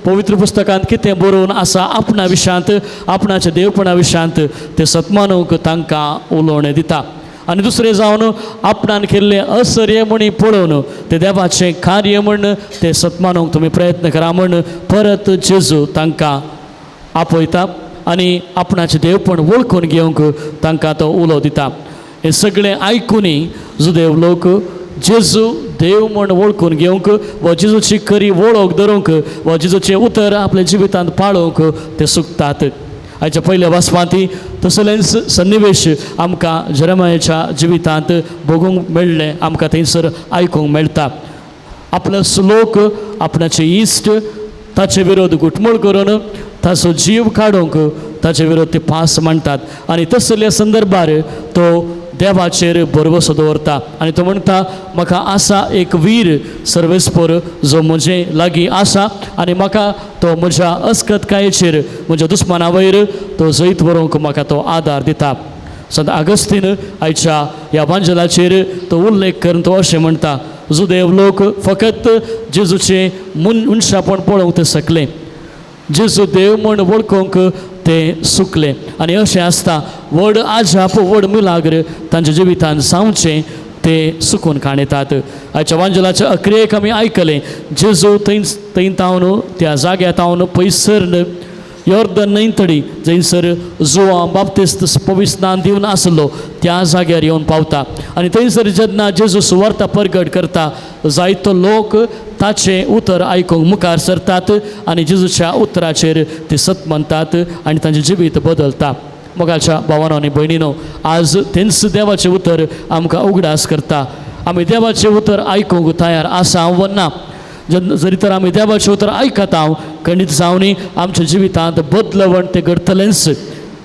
S2: पवित्र पुस्तकांत कितें बरोवन आसा आपणा विशयांत, आपणाच्या देवपणा विशयांत ते सतमानूंक तांकां उलोवणें दिता. आनी दुसरें जावन आपणान केल्लें असर्य म्हणी पळोवन ते देवाचें कार्य म्हण ते सतमानूंक तुमी प्रयत्न करा म्हण परत जेजू तांकां आपयता आनी आपणाचें देवपण वळखून घेवंक तांकां तो उलो दिता. हें सगळें आयकुनूय जुदेव लोक जेजू देव म्हण वळखून घेवंक वा जेजूची खरी वळख धरूंक वा जेजूचें उतर आपल्या जिवितांत पाळोवंक ते सुकतात. आयच्या पयल्या वाचपांत तसलेंच सन्निवेश आमकां जेरेमायाच्या जिवितांत भोगूंक मेळ्ळें, आमकां थंयसर आयकूंक मेळटा. आपलो लोक आपणाचे इश्ट ताचे विरोध घुटमूळ करून ताचो जीव काडूंक ताचे विरोध ते पास मांडटात आनी तसल्या संदर्भार तो देवाचेर भरवसो दवरता आनी तो म्हणटा, म्हाका आसा एक वीर सर्वेस्पर जो म्हजे लागीं आसा आनी म्हाका तो म्हज्या अस्कतकायेचेर म्हज्या दुस्माना वयर तो जैत व्हरूंक म्हाका तो आदार दिता. संत आगस्तीन आयच्या ह्या वांजलाचेर तो उल्लेख करून तो अशें म्हणटा, जुदेव लोक फकत जेजूचें मनशापण पळोवंक ते शकले, जेजू देव म्हण वळखूंक ते सुकले. आनी अशें आसता व्हड आजाप व्हड मिलाग्र तांच्या जिवितान जावचें ते सुकून काणयतात. आयच्या वांजलाच्या अक्रियेक आमी आयकलें, जेजू थंय थंय तावन त्या जाग्या तावन पयस सरन योर्दन न्हंयतडी जंयसर जुवां बाप्तिस्त पविस्नान दिवन आसलो त्या जाग्यार येवन पावता आनी थंयसर जेन्ना जेजू सुवार्ता परगट करता जायतो लोक ताचें उतर आयकूंक मुखार सरतात आनी जेजूच्या उतराचेर ते सत मानतात आनी तांचें जिवीत बदलता. मोगाच्या भावानो आनी भयणीनो, आज तेंच देवाचें उतर आमकां उगडास करता. आमी देवाचें उतर आयकूंक तयार आसा वा ना? जरी तर आमी देवाचें उतर आयकता खंडीत जावनी आमच्या जिवितांत बदलवण तें घडटलेंच.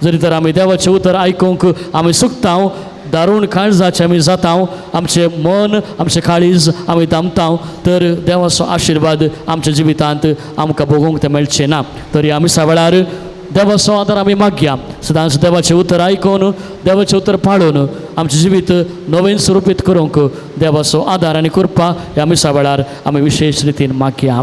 S2: जरी तर आमी देवाचें उतर आयकूंक आमी चुकता, दारूण काळजाचें आमी जाता, आमचें मन आमचें काळीज आमी दामता, तर देवाचो आशिर्वाद आमच्या जिवितांत आमकां भोगूंक तें मेळचें ना. तरी आमी वेळार देवाचो आदार आमी मागया, सदांच देवाचें उतर आयकून देवाचें उतर पाळून आमचें जिवीत नवीन स्वरुपीत करूंक देवाचो आदार आनी कृपा ह्या मिसा वेळार आमी विशेश रितीन मागया.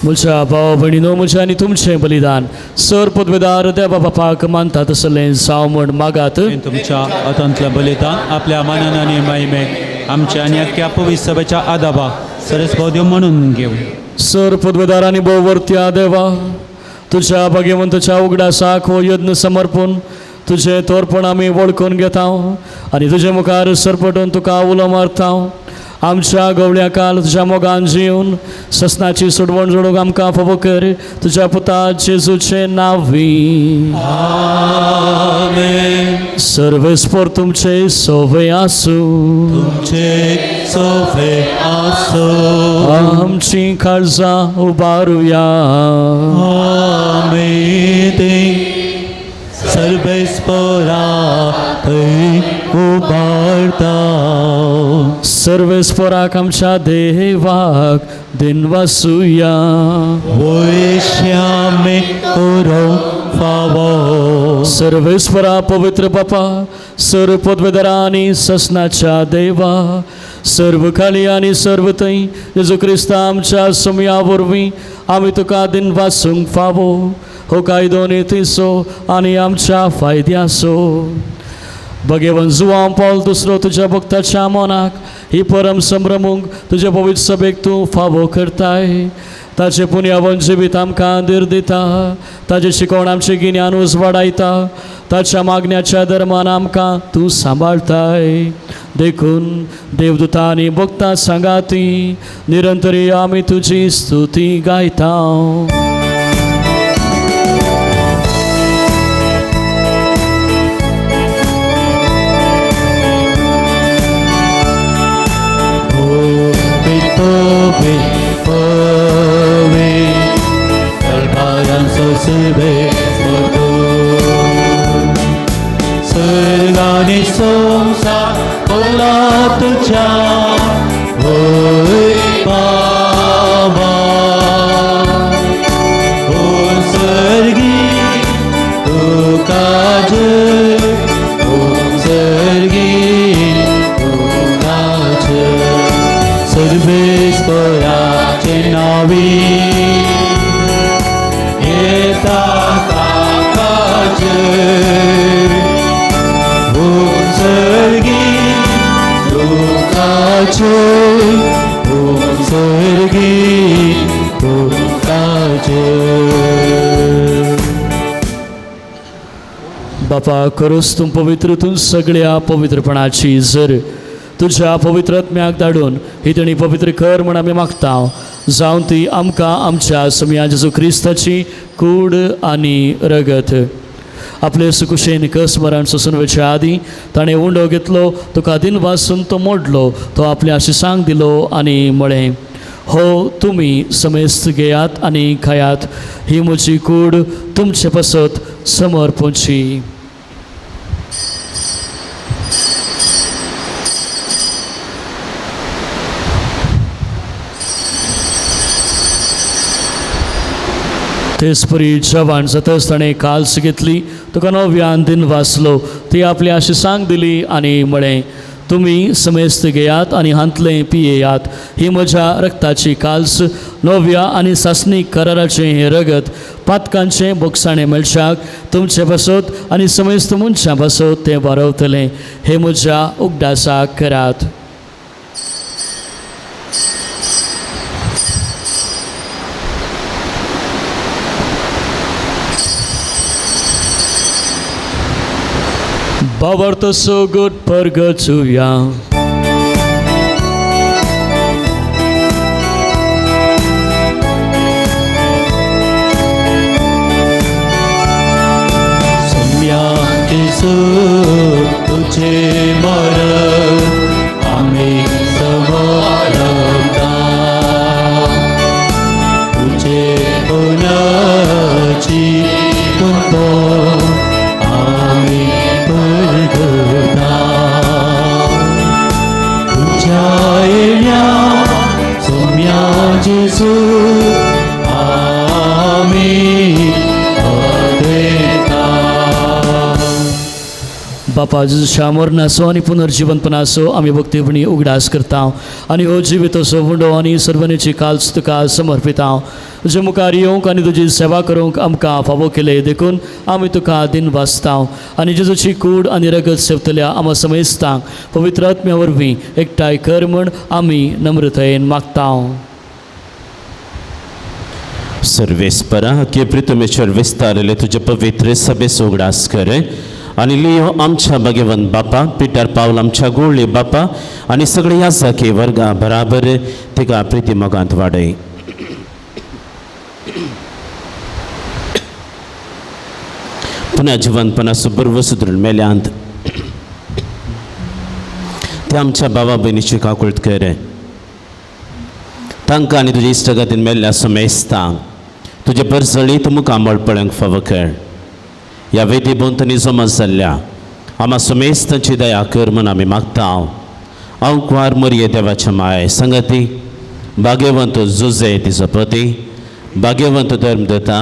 S2: म्हज्या भाव भयणीनो, म्हजें आनी तुमचें बलिदान सर पदवेदार देवा बापाक मानता तसलें जावं म्हण मागात.
S1: तुमच्या हातांतलें बलिदान आपल्या मानान आनी महिमेक आमच्या आनी अख्ख्या पवित्र सभेच्या आदाबा सरस भोव म्हणून घेऊ.
S2: सर पदवेदार आनी भोववर्त्या देवा, तुज्या भाग्यवंताच्या उगडासाक हो यत्न समर्पून तुजें तोरपण आमी वळखून घेता आनी तुजे मुखार सरपटून तुका उलो मारता. आमच्या गवळ्या काल तुज्या मोगान जिवन ससनाची सोडवण जोडूंक आमकां फावो कर, तुज्या पुता जेजूचें नांवी.
S1: आमेन.
S2: सर्वेस्पोर तुमचे सोवे आसूं,
S1: तुमचे सोवे आसूं.
S2: आमची काळजां उबारुया.
S1: आमेन. सर्वेस्पोरा थंय उबारता.
S2: सर्वेस्पोराक आमच्या देवाक दिनवासुया.
S1: वयश्यामे करो फावो.
S2: सर्वेस्परा पवित्र बापा, सर्व पदवेदारा आनी ससनाच्या देवा, सर्व खाली आनी सर्व थंय जेजू क्रिस्ता आमच्या सुमया वरवीं आमी तुका दिनवासूंक फावो. हो कायदो नितीचो आनी आमच्या फायद्याचो. भगेवन जुवांव पावल दुसरो तुज्या भक्ताच्या मनाक ही परम संभ्रमूंक तुज्या पवित्र सभेक तूं फावो करताय. ताचें पुनयावन जिवीत आमकां धीर दिता, ताचें शिकवण आमचें गिन्यान उजवाडायता, ताच्या मागण्याच्या धर्मान आमकां तूं सांबाळताय. देखून देवदूता आनी भक्तां सांगाती निरंतरी आमी तुजी स्तुती गायता.
S1: सर्गानी संसार कोला तुझ्या होय बाबा, ओ सर्गी तुका जय, ओ सर्गी तुका जय, सर्वेस्पराचे नावी येता ताका जय, ओ सर्गी तुका जय, ओ सर्गी तुका जय.
S2: बापा खरोच तूं पवित्र, तूं सगळ्या पवित्रपणाची जर तुज्या पवित्र आत्म्याक धाडून ही तेणी पवित्र कर म्हण आमी मागता, जावन ती आमकां आमच्या समया जेजू क्रिस्ताची कूड आनी रगत. आपले सुकुशेन कस मरण सोसून वयच्या आदीं ताणें उंडो घेतलो, तुका दिनवासून तो मोडलो, तो आपल्या आशिसांक दिलो आनी म्हळें, हो तुमी समेस्त घेयात आनी खायात, ही म्हजी कूड तुमचे पासत समर्पणची. तेचपरी जवान जातच ताणें काल्स घेतली, तुका नव्यान दिन वाचलो, ती आपली आशिसांक दिली आनी म्हळें, तुमी समेस्त घेयात आनी हांतलें पियेयात, ही म्हज्या रक्ताची काल्स, नव्या आनी सासणीक कराराचें हें रगत पातकांचें बोगसाणें मेळशाक तुमचे पासत आनी समेस्त मनशां पासत तें वारवतलें. हें म्हज्या उगडासाक करात. बाबार्थ सोगट परगचुया.
S1: सम्या जेजू तुझे मरण आमी समरता, तुझे पुनची तुमको आमी परगता, तुझ्या येण्या सोम्या जेजू आमी अदेता.
S2: बापा जेजूच्या मरणाचो आनी पुनर्जिवनपणाचो आमी भक्तीपणी उगडास करता आनी हो जिविताचो उंडो आनी सर्वनेची काल्स तुका समर्पिता. तुजे मुखार येवंक आनी तुजी सेवा करूंक आमकां फावो केले देखून आमी तुका दिन वाचता आनी जेजूची कूड आनी रगत सेवतल्या आमा समेस्तांक पवित्र आत्म्या वरवीं एकठांय कर म्हण आमी नम्रतायेन मागता.
S5: सर्वेस्परा की प्रितमेश्वर विस्तारले तुजे पवित्र सभेचो उगडास कर आनी लियो आमच्या भगवंत बापा पिटर पावल आमच्या गोळी बापा आनी सगळे ह्या साखी वर्गा बराबर तिका प्रिती मोगांत वाडय. पुन्हा जिवंतपणाचो बर्व सुदृढ मेल्यांत ते आमच्या बाबा भयणीची काकुळट कर, तांकां आनी तुज्या इश्टागतीन मेल्ल्या समेस्तांक तुजे परसळीत मुखामळ पळोवंक फावो कर. ह्या वेदी भोंवतणी जमा जाल्ल्या आमा समेस्तांची दया कर म्हूण आमी मागता. हांव कुवार मरये देवाच्या माय संगती भाग्यवंत जुजे तिचो पती, भाग्यवंत धर्मदता,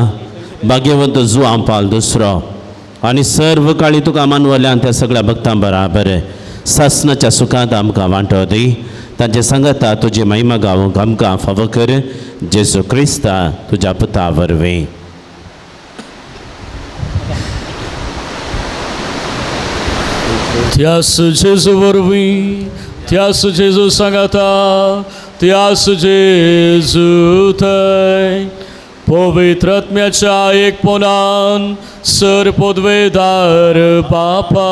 S5: भाग्यवंत जुआं पाल दुसरो आनी सर्व काळी तुका मानवल्यान त्या सगळ्या भक्तां बराबर सासनाच्या सुखांत आमकां वांटो दी. तांचे सांगता तुजी महिमा गावंक आमकां फावो कर, जेजू क्रिस्ता तुज्या पुता वरवीं.
S2: त्यास जेजू वरवीं, त्यास जेजू सांगाता, त्यास जेजू थंय पवित्र आत्म्याच्या एकपणान सर पदवेदार बापा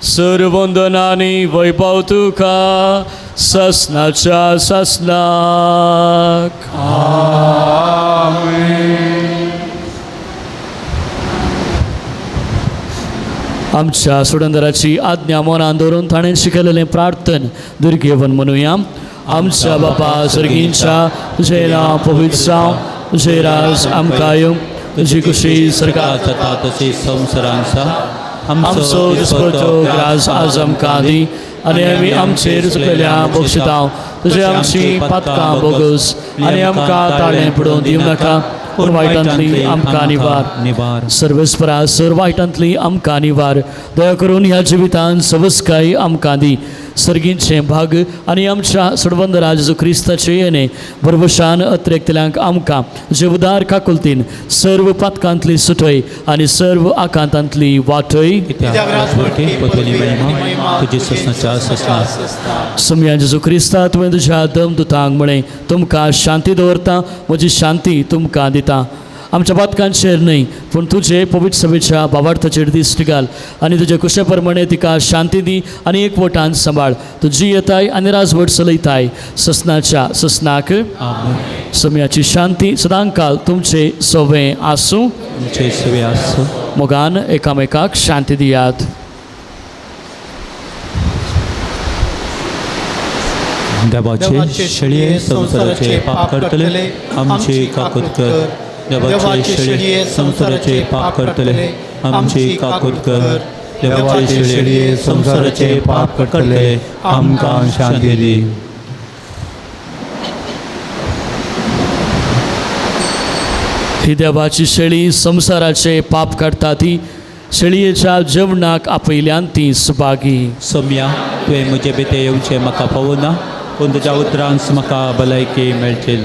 S2: सर वंदनानी वैभव तुका ससनाच्या ससनाक. आमच्या सुडंदराची आज्ञा मनान दवरून ताणें शिकयलेलें प्रार्थन दुर्गेवन म्हणुया. आमच्या बापा सर्गींच्या तुजें नांव पवित्र जावं, तुजें राज आमकां येवं, तुजी खुशी सरकार
S1: जाता तशी संवसारांत.
S2: आमचो दिसपडतो ग्रास आज आमकां दी आनी आमी आमचेर चुकलेल्या बक्षितांव, तुजे आमची पातकां बोगस आनी आमकां ताळें पडोवन दिवं नाका, पूण वायटांतली आमकां निवार.
S1: निवार.
S2: सर्वेस्परा सर वायटांतली आमकां निवार. दया करून ह्या जिवितान सवस्काय आमकां दी. सर्गींचें भाग आनी आमच्या सोडवंद जेजू क्रिस्ताचे येणे भरवशान अत्रेकतल्यांक आमकां जे उदार काकुलतीन सर्व पातकांतली सुटय आनी सर्व आकांतांतली वाटय.
S1: तुजी ससनाच्या ससना.
S2: सुमया जेजू क्रिस्ता तुवें तुज्या दमदुतांक म्हळें, तुमकां शांती दवरता, म्हजी शांती तुमकां दिता. आमच्या पातकांचेर न्हय पूण तुजे पवित्र सभेच्या भावार्थाचेर दिश्ट घाल आनी तुजे कुशे प्रमाणे तिका शांती दी आनी एकवटान सांबाळ. तूं जी येताय आनी राजवट चलयताय ससनाच्या ससनाक. समयाची शांती सदांकाल तुमचे सवे आसूं.
S1: तुमचे सवे आसूं.
S2: मोगान एकामेकाक शांती दियात.
S1: देवाचे शेळये संवसाराचे पाप करतले आमची काकूत कर. देवाचे शेळये संवसाराचे पाप करतले आमची काकूत कर. देवाचे शेळये संवसाराचे पाप करतले आमकां शांती दी.
S2: ही देवाची शेळी संवसाराचे पाप काडटा ती शेळयेच्या जेवणाक आपयल्यान ती सुभागी.
S1: सोम्या तुवें म्हजे बेते येवचें म्हाका पावना पूण तुज्या उतरांस म्हाका भलायकी मेळची.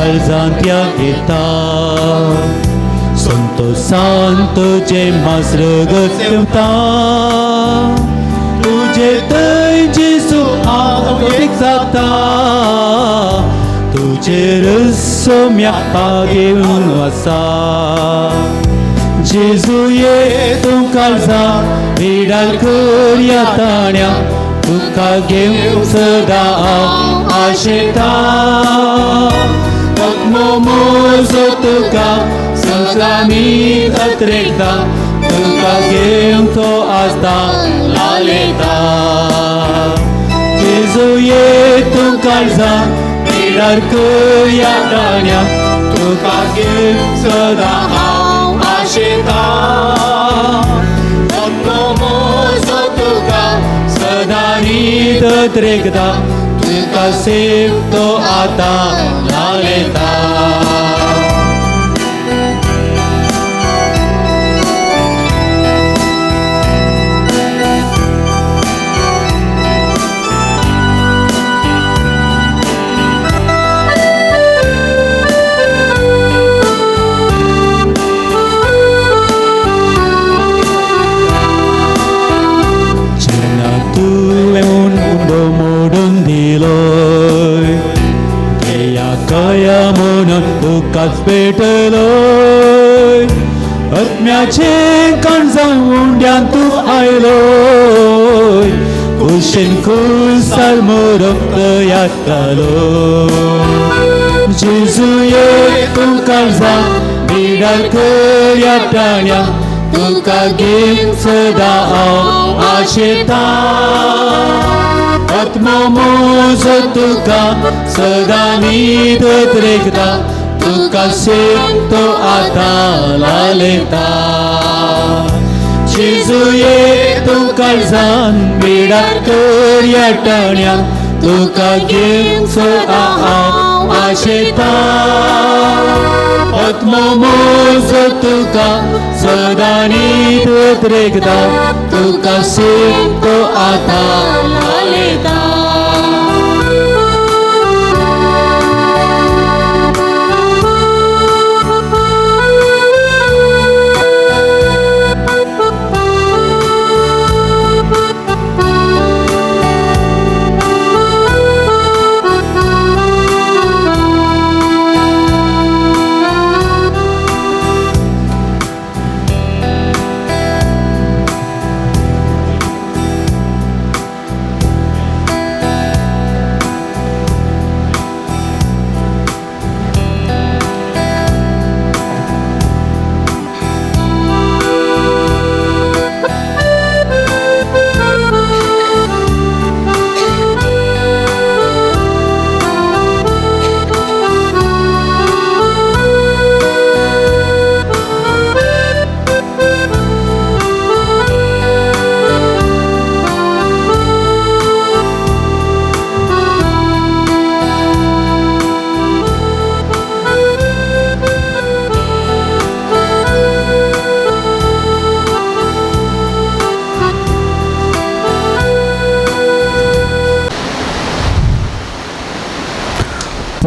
S1: काळजांत घेता संतोसान तुजें मासरगत सेवता तुजे थंय जेजू हांव एक जाता तुजेर सोम्या घेवन आसा. जेजू ये तूं काळजां विडाल करया ताण्या तुका घेवन सदां हांव आशेता. मोजो तुका सगळ्यांनी अत्रेकता तुका घेवन तो आसता लालेता. जेजू ये तूं काळजां पिडार करया ताण्या तुका घेवन सदां हांव आशेता. मोजो तुका सदांनी अत्रेकता तुका सेव तो आतां लालेता. जेन्ना तुवें उंडो मोडून दिलोय कया म्हणून तुकाच पेटलोय आत्म्याचे काळजां उंड्यान तूं आयलोय कुशीन कुसार मोरूंक तयार जालो. जेजू ये तूं काळजां बिडार करया टाण्या तुका घेवन सदां हांव आशेता. आत्मो मोजो तुका सदां न्हीद अत्रेकता तुका सेव तो आतां लालेता. जेजू ये तूं काळजान बिडार करया टाण्या तुका घेवन सदां हांव आशेता. आत्मो मोजो तुका सदां न्हीद अत्रेकता तुका सेव तो आतां लालेता.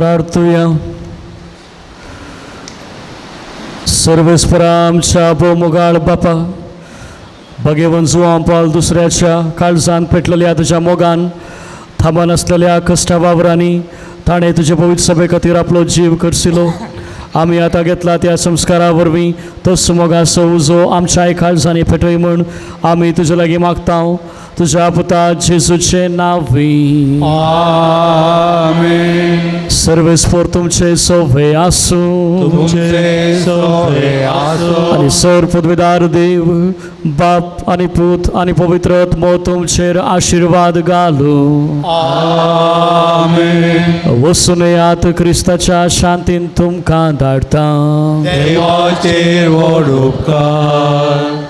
S2: प्रार्थुया. सर्वेस्परा आमच्या भोवमोगाळ बापा, भगेवन जुवां पावल दुसऱ्याच्या काळजान पेटलेल्या तुज्या मोगान थांबनासलेल्या कश्टा वावरांनी ताणें तुजे पवित्र सभे खातीर आपलो जीव खर्चिलो. आमी आतां घेतला त्या संस्कारा वरवीं तोच मोगाचो उजो आमच्याय काळजांनी पेटय म्हूण आमी तुजे लागीं मागता, तुज्या पुता जेजूचे नांवी.
S4: आमेन.
S2: सर्वेस्पर तुमचे सोवे आसूं.
S4: तुमचे सोवे आसूं.
S2: आनी सर पदवीदार देव बाप आनी पूत आनी पवित्र आत्मो तुमचेर आशिर्वाद घालूं.
S4: आमेन.
S2: वसून येयात, क्रिस्ताच्या शांतीन तुमकां धाडटा.
S4: देवाचेर व्हड उपकार.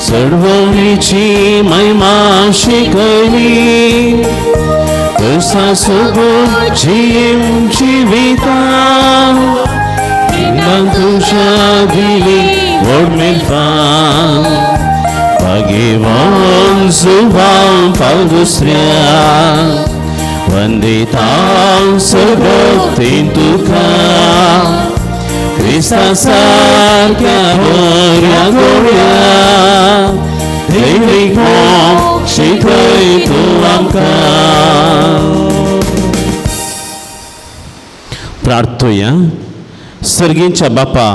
S5: सर्वणीची महिमा शिकयली, तुसा सोबत जियेवंक जिविता, तुज्या दिली व्हड मेलपाक. भाग्यवान जुवां पावल दुसऱ्या, वंदिता सबतीन तुका, क्रिस्ता सारक्या बऱ्या गोड्या, दैवीक मोग शिकय तूं आमकां. प्रार्थुया. सर्गींच्या बापा,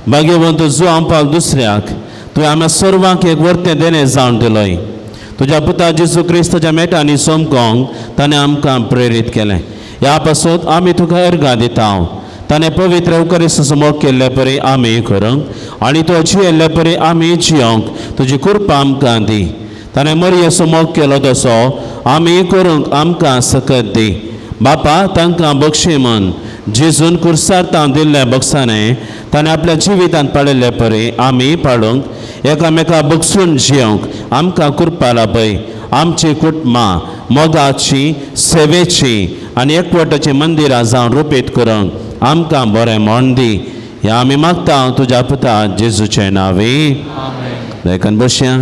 S5: भाग्यवंत जुवां पावल दुसऱ्याक तुवें आमच्या सर्वांक एक वर्तें देणें जावन दिलोय. तुज्या पुता जेजू क्रिस्ताच्या मेटांनी सोमकोंक ताणें आमकां प्रेरीत केलें. ह्या पासत आमी तुका अर्गां दिता. ताणें पवित्र उकरिस्ताचो मोग केल्ले परी आमी करूंक आनी तो जियेल्ले परी आमी जियोंक तुजी कृपा आमकां दी. ताणें मरयेचो मोग केलो तसो आमी करूंक आमकां सकत दी. बापा, तांकां बक्षी म्हण जेजून कुर्सार तावन दिल्ल्या बक्षांनी ताणें आपल्या जिवितांत पाळिल्ले परी आमी पाळूंक एकामेका बक्षून जियोंक आमकां कृपा लाभय. आमची कुटुंबां मोगाची, सेवेची आनी एकवटाची मंदिरां जावन रुपीत करूंक आमकां बरें म्हण दी. ह्या आमी मागता तुज्या पुता जेजूचे नांवी. लेखन बसया.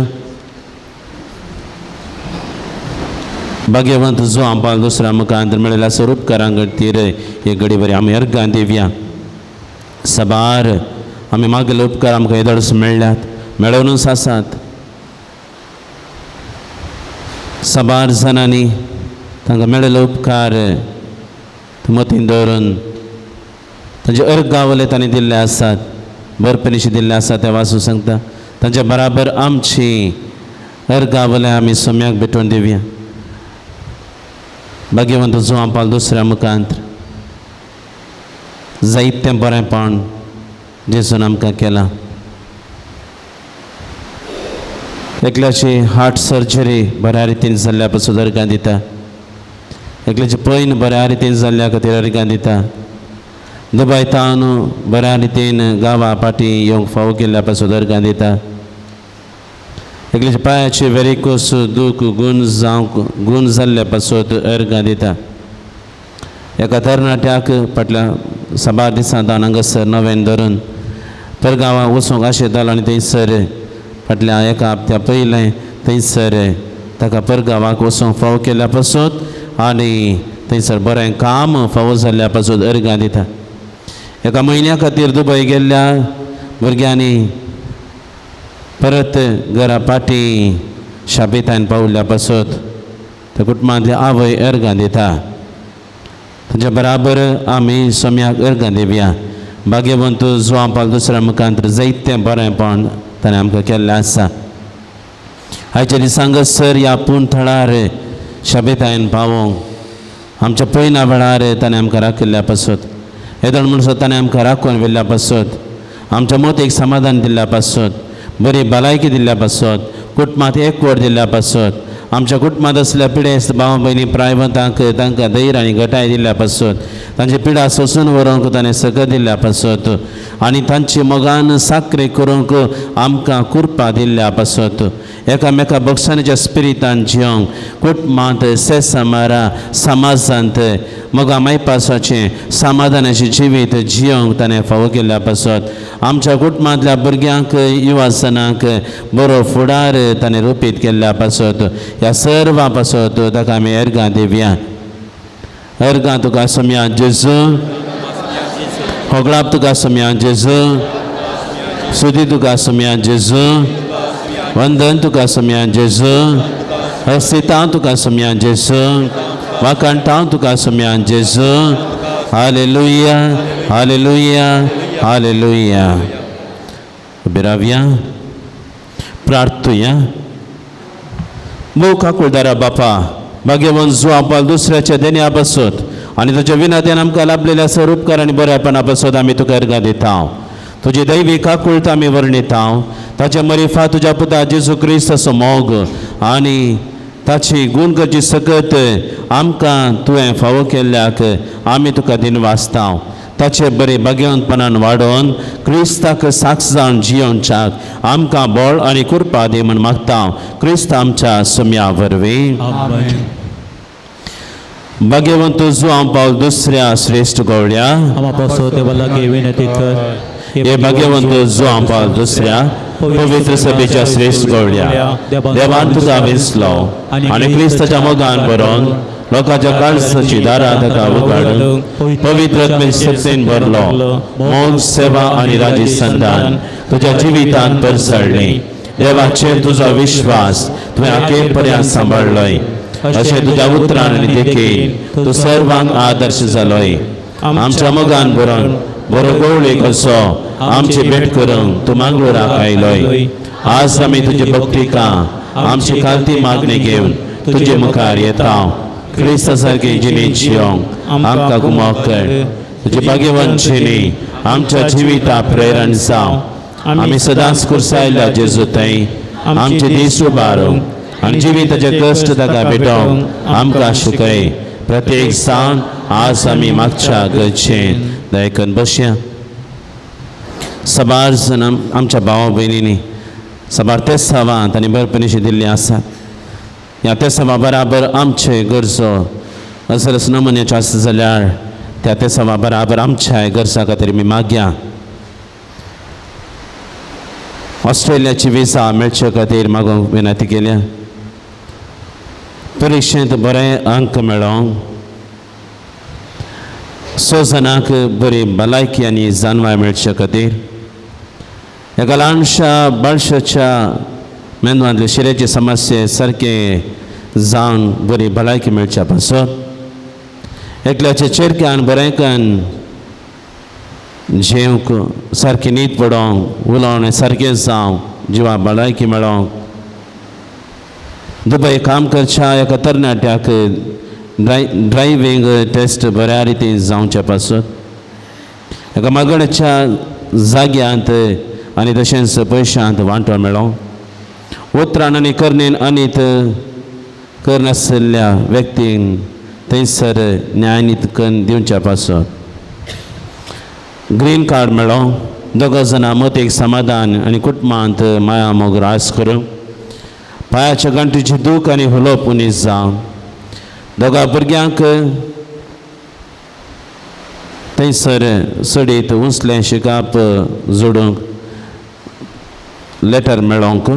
S5: भाग्यवंत जुवां पावल दुसऱ्या मुखांत मेळिल्ल्या स्वरूपकारां खातीर हे घडी बरी आमी अर्गां दिवया. सबार आमी मागले उपकार आमकां येदोळच मेळ्ळ्यात, मेळोवनूच आसात. साबार जाणांनी तांकां मेळिल्ले उपकार मतीन दवरून तांचे अर्गावले तांणी दिल्ले आसात, बरपणीशी दिल्ले आसात. ते वाचूं सांगता. तांचे बराबर आमची अर्गावले आमी सोम्याक भेटोवन दिवया. भाग्यवंत जुवां पावल दुसऱ्या मुखांत जायतें बरेंपण जेजून आमकां केलां. एकल्याची हार्ट सर्जरी बऱ्या रितीन जाल्ल्या पासून अर्गां दिता, एकल्याची पैन बऱ्या रितीन जाल्ल्या खातीर अर्गां दिता, दुबय तावन बऱ्या रितीन गांवा पाटी येवंक फावो केल्ल्या पासून अर्गां दिता, एकल्याच्या पांयाची वेरिकोस दूख गूण जावंक गूण जाल्ल्या पासत अर्गां दिता. एका तरणाट्याक फाटल्या साबार दिसां तावन हांगासर नवेन धरून परगांवां वचूंक आशेतालो आनी थंयसर फाटल्या एका हप्त्या पयलें थंयसर ताका परगांवाक वचूंक फावो केल्ल्या पासत आनी थंयसर बरें काम फावो जाल्ल्या पासत अर्गां दिता. एका म्हयन्या खातीर दुबय गेल्ल्या भुरग्यांनी परत घरा पाटी शाबेतान पावल्या पासत त्या कुटुंबांतली आवय अर्गां दिता. तांच्या बराबर आमी सोम्याक अर्गां दिवया. भाग्यवंत जुवांव पावल दुसऱ्या मुखांत जायतें बरेंपण ताणें आमकां केल्लें आसा. आयच्या दिसांक सर ह्या पूण थळार शाबेतायन पावोवंक आमच्या पयना वेळार ताणें आमकां राखिल्ल्या पासत, येदोळ म्हणसर ताणें आमकां राखून व्हेल्ल्या पासत, आमच्या मतीक समाधान दिल्ल्या पासत, बरी भलायकी दिल्ल्या पासत, कुटुंबांत एकवट दिल्ल्या पासत, आमच्या कुटुंबांत आसल्या पिडेस्त भाव भयणी प्रायवंतांक तांकां धैर्य आनी घटाय दिल्ल्या पासत, तांची पिडा सोसून व्हरूंक ताणें सकत दिल्ल्या पासत आनी तांची मोगान साकरी करूंक आमकां कृपा दिल्ल्या पासत, एकामेका बक्षांच्या स्पिरितान जियोंक कुटुंबांत सेसमारा समाजांत मोगा मायपासाचें समाधानाचें जिवीत जियोंक ताणें फावो केल्ल्या पासत, आमच्या कुटुंबांतल्या भुरग्यांक युवासनाक बरो फुडार ताणें रोपीत केल्ल्या पासत, ह्या सर्वां पासत ताका आमी अर्गां दिवया. अर्गां तुका सोम्या जेजू, होगळाप तुका सोम्या जेजू, सुदी तुका सोम्या जेजू, वंदन तुका सोम्या जेजू, हस्तितां तुका सोम्या जेजू, वाखाणतां तुका सोम्या जेजू. Hallelujah, hallelujah, hallelujah. उबे रावया, प्रार्थुया. भोव काकुळदारा बापा, भाग्यवंत जुवांव पावल दुसऱ्याच्या देण्या पासत आनी तुज्या विनात्यान आमकां लाभलेल्या स्वरूपकार आनी बऱ्यापणा पासत आमी तुका अर्गां दिता. तुजी दैवी काकुळट आमी वर्णिता. ताच्या मरिफा तुज्या पुता जेजू क्रिस्ताचो मोग आनी ताची गुण करची सकत आमकां तुवें फावो केल्ल्याक आमी तुका दिनवासता. ताचे बरे भाग्यवंतपणान वाडोवन क्रिस्ताक साक्ष जावन जियोवच्याक आमकां बळ आनी कृपा दी म्हूण मागता. क्रिस्त आमच्या सोम्या वरवीं. भाग्यवंत जुवांव पावल दुसऱ्या श्रेश्ठ गवळ्या,
S1: आमा पासत देवा लागीं विनंती कर.
S5: हे भाग्यवंत जुवांव पावल दुसऱ्या पवित्र सभेच्या श्रेश्ठ गवळ्या, देवान तुका वेंचलो आनी क्रिस्ताच्या मोगान बरोवन लोकांच्या काळजाची दारां ताका उगाडून पवित्र आत्म्याच्या शक्तीन भरलो. मोग, सेवा आनी राजी संदान तुज्या जिवितांत परसळ्ळी. देवाचेर तुजो विश्वास तुवें अखेर पर्यंत सांबाळ्ळोय. अशें तुज्या उतरान आनी देखीन तूं सर्वांक आदर्श जालोय. आमच्या मोगान बरोवन बरो गवळी कसो आमची भेट करूंक तूं मांगलोराक आयलोय. आज आमी तुजी भक्तिका आमची खालती मागणी घेवन तुजे मुखार येता. क्रिस्ता सारकी जिणी जियोंक आमकां कुमक कर. तुजी भाग्यवंत जिणी आमच्या जिविता प्रेरण जावं. आमी सदांच कुर्सायल्या जेजू थंय आमचे दीस उबारूंक आनी जिविताचे कश्ट ताका भेटोवंक आमकां शिकय. प्रत्येक जाण आज आमी मागच्या गरजेन दयकन बसया. सबार जाण आमच्या भावा भयणींनी सबार तेसावां तांणी बरपणीशी दिल्ली आसात. ह्या तेसावा बराबर आमचे गरजो असलस नमुन्याच्यो आसता जाल्यार त्या तेसावा बराबर आमच्या गरजा खातीर आमी मागया. ऑस्ट्रेलियाची विजा मेळचे खातीर मागूंक विनंती केल्या. परिक्षेंत बरे अंक मेळोवंक, स जाणांक बरी भलायकी आनी जानवाय मेळचे खातीर, एका ल्हानशा बाळशाच्या मेंदवांतले शिरेचे समस्ये सारके जावन बरी भलायकी मेळच्या पासत, एकल्याच्या चेरक्यान बरेंकन जेवंक, सारकी न्हीद पडोवंक, उलोवणें सारकें जावं, जिवा भलायकी मेळोवंक, दुबय काम करच्या एका तरणाट्याक ड्रायव्हींग टेस्ट बऱ्या रितीन जावचे पासत, एका मागण्याच्या जाग्यांत आनी तशेंच पयशांत वांटो मेळोवंक, उतरान आनी करणेन अनीत करनासल्या व्यक्तींक थंयसर न्यायनीत कन्न दिवच्या पासत, ग्रीन कार्ड मेळोवंक, दोगां जाणां मतीक समाधान आनी कुटुंबांत माया मोग रास करूंक, पांयाच्या गांठीची दूख आनी हुलोप उणीस जावं, दोगां भुरग्यांक थंयसर सडीत उंचलें शिकप जोडूंक लेटर मेळोवंक,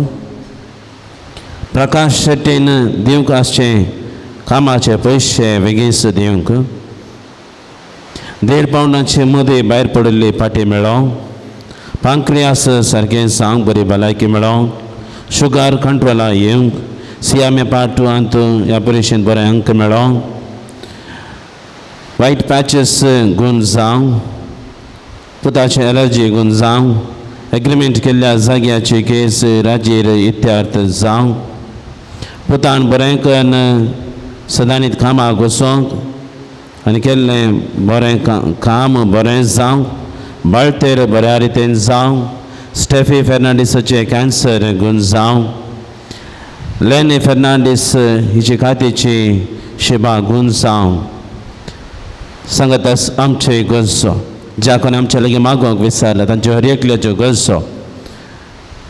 S5: प्रकाश शेट्टीन दिवंक आसचें कामाचे पयशे बेगीनच दिवंक, 1.5 पावंडाचे मदें भायर पडिल्ली पाटी मेळोवंक, पांक्रियास सारकें सांग बरी भलायकी मेळोवंक, शुगर कंट्रोला येवंक, सियामे पार्ट 2 अंतू ह्या परिक्षेंत बरें अंक मेळोंक, वायट पॅचेस गुण जावं, पुताची एलर्जी गुण जावं, एग्रीमेंट केल्ल्या जाग्याची केस राजेर इत्यार्थ जावं, पुतान बरें करून सदांनीत कामाक वचोंक आनी केल्लें बरें काम बरें जावं, बाळतेर बऱ्या रितीन जावं, स्टेफी फेर्नांडीसाचें कॅन्सर गुण जावं, लेनी फेर्नांडीस हिची खातीची शिबा गुण जावं। सांगत आमचे गरजो ज्या कोणी आमच्या लागीं मागोवंक विसरला तांच्यो हर एकल्याच्यो गरजो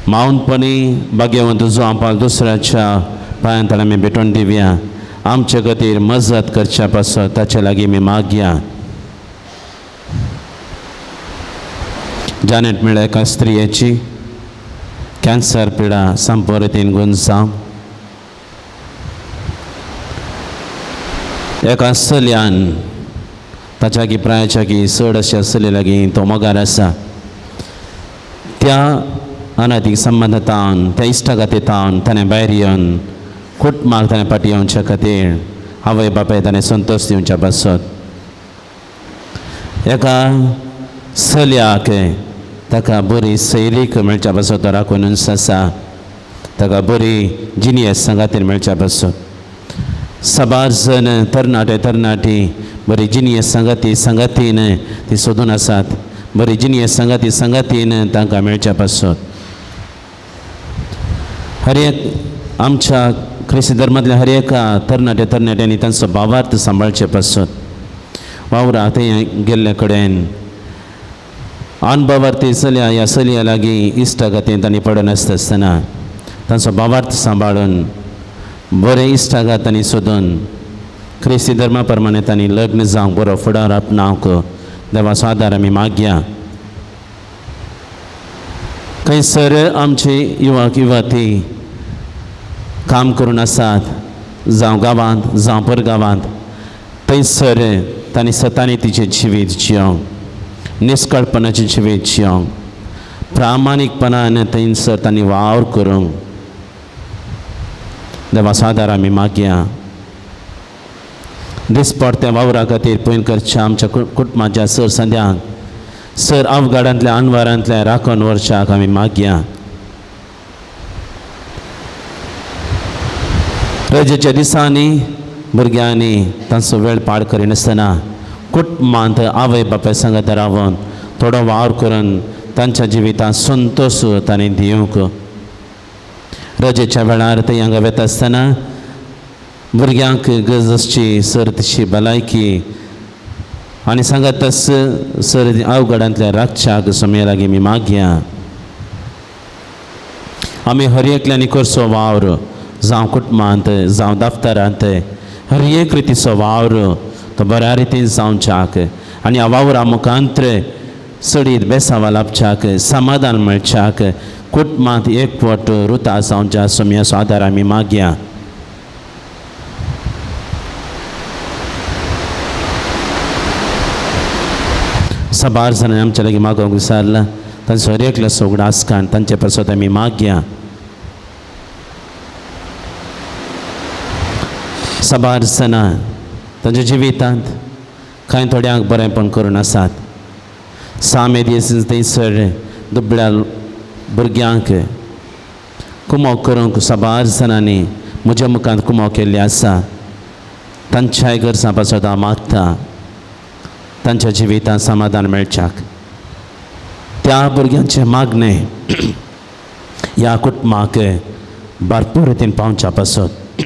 S5: मावनपणी भाग्यवंत जो आमकां दुसऱ्याच्या पांयांत आमी भेटोवन दिवया, आमचे खातीर मजत करच्या पासत ताचे लागीं आमी मागया। जानेट म्हळ्यार एका स्त्रियेची कॅन्सर पिडा संपरितीन गुण जावं, एका चलयान ताच्या की प्रायाच्या की चड अशें चलये लागीं तो मोगार आसा, त्या अनाथीक संबंदान त्या इश्टागतींतावन ताणें भायर येवन कुटुंबाक ताणें फाटीं येवच्या खातीर आवय बापाय ताणें संतोश दिवच्या पासत, एका चलयाक ताका बरी सैरीक मेळच्या पासत तो राखून आसा, ताका बरी जिनियस सांगातीर मेळच्या पासत। साबार जण तरणाटे तरणाटी बरी जिनियस सांगाती सांगातीन ती सोदून आसात, बरी जिनियस सांगाती सांगातीन तांकां मेळच्या पासत। हर एक आमच्या क्रिस्ती धर्मांतल्या हर एका तरणाटे तरणाट्यांनी तांचो भावार्थ सांबाळचे पासत वावरा थंय गेल्ले कडेन अनभावार्थी चलया ह्या चलया लागीं इश्टागतीन तांणी पडनासता आसतना तांचो भावार्थ सांबाळून बरें इश्टागत तांणी सोदून क्रिस्ती धर्मा प्रमाणे तांणी लग्न जावंक बरो फुडार आपणावंक देवाचो आदार आमी मागया। खंयसर आमचे युवक युवती काम करून आसात, जावं गांवांत जावं परगांवांत, थंयसर तांणी सतांनी तिचें जिवीत जियोंक, निस्कळपणाचें जिवीत जियोंक, प्रामाणीकपणान थंयसर तांणी वावर करूंक देवाचो आदार आमी मागया। दिसपडत्या वावरा खातीर पयन करच्या आमच्या कुटुंबाच्या सर संद्यांक सर अवघाडांतल्या अनवारांतल्या राखून व्हरच्याक आमी मागया। रजेच्या दिसांनी भुरग्यांनी तांचो वेळ पाड करिनासतना कुटुंबांत आवय बापाय सांगात रावन थोडो वावर करून तांच्या जिवितांत संतोश तांणी दिवंक। रजेच्या वेळार ते हांगा वेता आसतना भुरग्यांक गरज आसची सर तशी भलायकी आनी सांगात सर अवघडांतल्या राखच्याक सोमया लागीं आमी मागया। आमी हर एकल्यांनी करचो वावर जावं कुटुंबांत जावं दफ्तरांत हर एक रितीचो वावर तो बऱ्या रितीन जावच्याक आनी ह्या वावरा मुखांत चडीत बेसांवा लाभच्याक समाधान मेळच्याक कुटुंबांत एकवट रुता जावच्या सोमयाचो आदार आमी मागया। साबार जाणांनी आमच्या लागीं मागोवंक विसरला तांचो हर एकल्याचो उगडास काड तांचे पासत आमी मागया। साबार जाणां तांच्या जिवितांत कांय थोड्यांक बरेंपण करून आसात, सामे दीस थंयसर दुबळ्या भुरग्यांक कुमोक करूंक साबार जाणांनी म्हज्या मुखांत कुमोक केल्ली आसा, तांच्याय गरजां पासत हांव मागता तांच्या जिवितांत समाधान मेळच्याक। त्या भुरग्यांचें मागणें ह्या कुटुंबाक भरपूर रितीन पावच्या पासत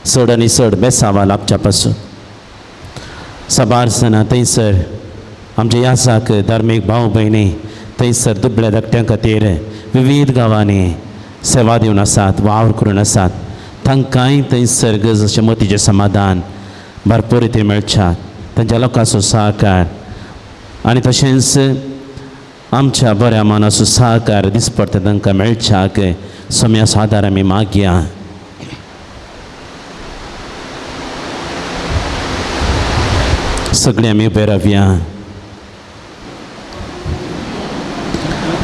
S5: चड आनी चड बेसांवा लाभच्या पासत। साबार जाणां थंयसर आमच्या यासाक धार्मीक भाव भयणी थंयसर दुबळ्या धाकट्यां खातीर विविध गांवांनी सेवा दिवन आसात, वावर करून आसात, तांकांय थंयसर गरज अशें मतीचें समाधान भरपूर रितीन मेळच्या, तांच्या लोकांचो सहकार आनी तशेंच आमच्या बऱ्या मनाचो सहकार दिसपडटा तांकां मेळच्याक सोम्याचो आदार आमी मागया। सगळे आमी उबे रावया।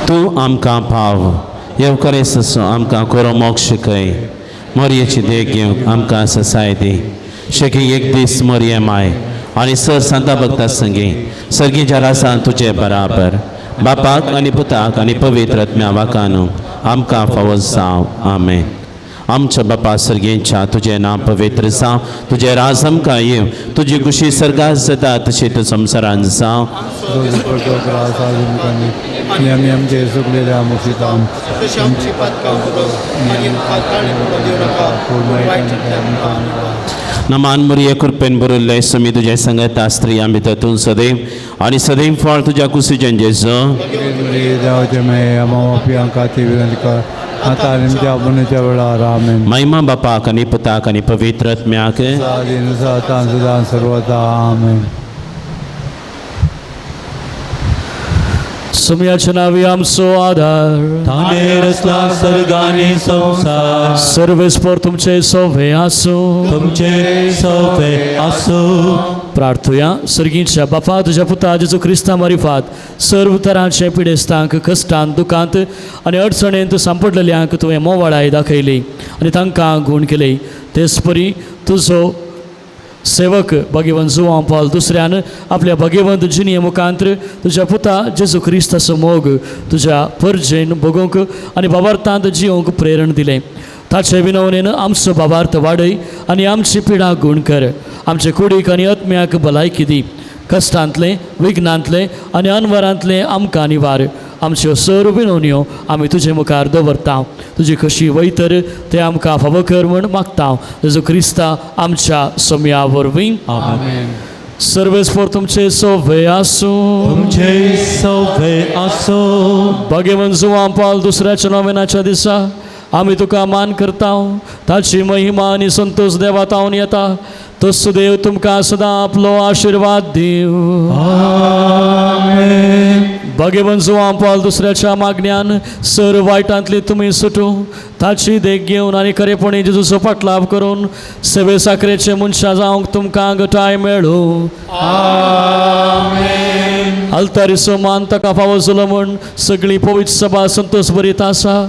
S5: तूं आमकां पाव येवकरेसो आमकां करो मोग शिकय, मोरयेची देख घेवंक आमकां ससाय दी. शेकी एक दीस मोरये माय आनी सर सांता भक्ता संगी सर्गीच्या रासान तुजे बराबर बापाक आनी पुताक आनी पवित्र आत्म्या वाकानू आमकां फावो जावं. आमेन. आमच्या बापा सर्गेंच्या तुजें नांव पवित्र जावं, तुजें राज आमकां येवं, तुजी खुशी सर्गात जाता तशी तूं संवसारान जावं.
S4: आनी आमचे सुकलेल्या मुसिताम
S5: नमान मुरये कृपेन भरिल्लें समी तुजें संगता स्त्रियां भितर तूं सदैव आनी सदैव फळ तुज्या कुशीचें जेजू.
S4: देवाचे मेळ अमावापियां खातीर विनंती कर आतां आनी आमच्या आपणेच्या वेळार. आमेन.
S5: महिमा बापाक आनी पुताक आनी पवित्र आत्म्याक
S4: आतां सदां सर्वता. आमेन.
S2: सुम्याच्या नावी आमचो आधार,
S1: ताणे रचला सर्गानी संसार,
S2: सर्वेस्पर तुमचे सोवे आसूं.
S1: तुमचे सोवे आसूं.
S2: प्रार्थुया. सर्गीच्या बापा, तुज्या पुता जेजू क्रिस्ता मारिफात सर्व तरांचे पिडेस्तांक कश्टांत दुखांत आनी अडचणेंत सांपडलेल्यांक तुवें मोवाळाय दाखयली आनी तांकां गूण केले. तेच परी तुजो सेवक भगवंत जुवां पावल दुसऱ्यान आपल्या भगवंत जिणये मुखांत तुज्या पुता जेजू क्रिस्ताचो मोग तुज्या परजेन भोगोवंक आनी बाबार्थांत जियोवंक प्रेरण दिलें. ताचे विनवणेन आमचो बाबार्थ वाडय आनी आमची पिडा गूण कर. आमचे कुडीक आनी आत्म्याक भलायकी दी. कश्टांतलें विघ्नांतलें आनी अनवरांतलें आमकां निवार. आमच्यो सर्व विनवण्यो आमी तुजे मुखार दवरता. तुजी कशी वयतर तें आमकां फावो कर म्हूण मागता. जेजू क्रिस्ता आमच्या सोम्या वरवीं.
S1: आमेन.
S2: सर्वेस्पर तुमचे सोवे आसूं.
S1: तुमचे सोवे आसूं.
S2: भगवंत जुवां पावल दुसऱ्याच्या नोवेनाच्या दिसा आमी तुका मान करता. ताची महिमा आनी संतोश देवा तावन येता. तो सुदेव तुमकां सदां आपलो आशिर्वाद दिवं.
S1: आमेन.
S2: भगवंत जुवां पावल दुसऱ्याच्या मागण्यान सर वायटांतली तुमी सुटूं. ताची देख घेवन आनी खरेपणी जेजूचो फाटलाव करून सेवे साखरेचे मनशां जावंक तुमकां गटाय मेळूं. आल्तारीचो मान ताका फावो जालो म्हूण सगळी पवित्र सभा संतोश भरीत आसा.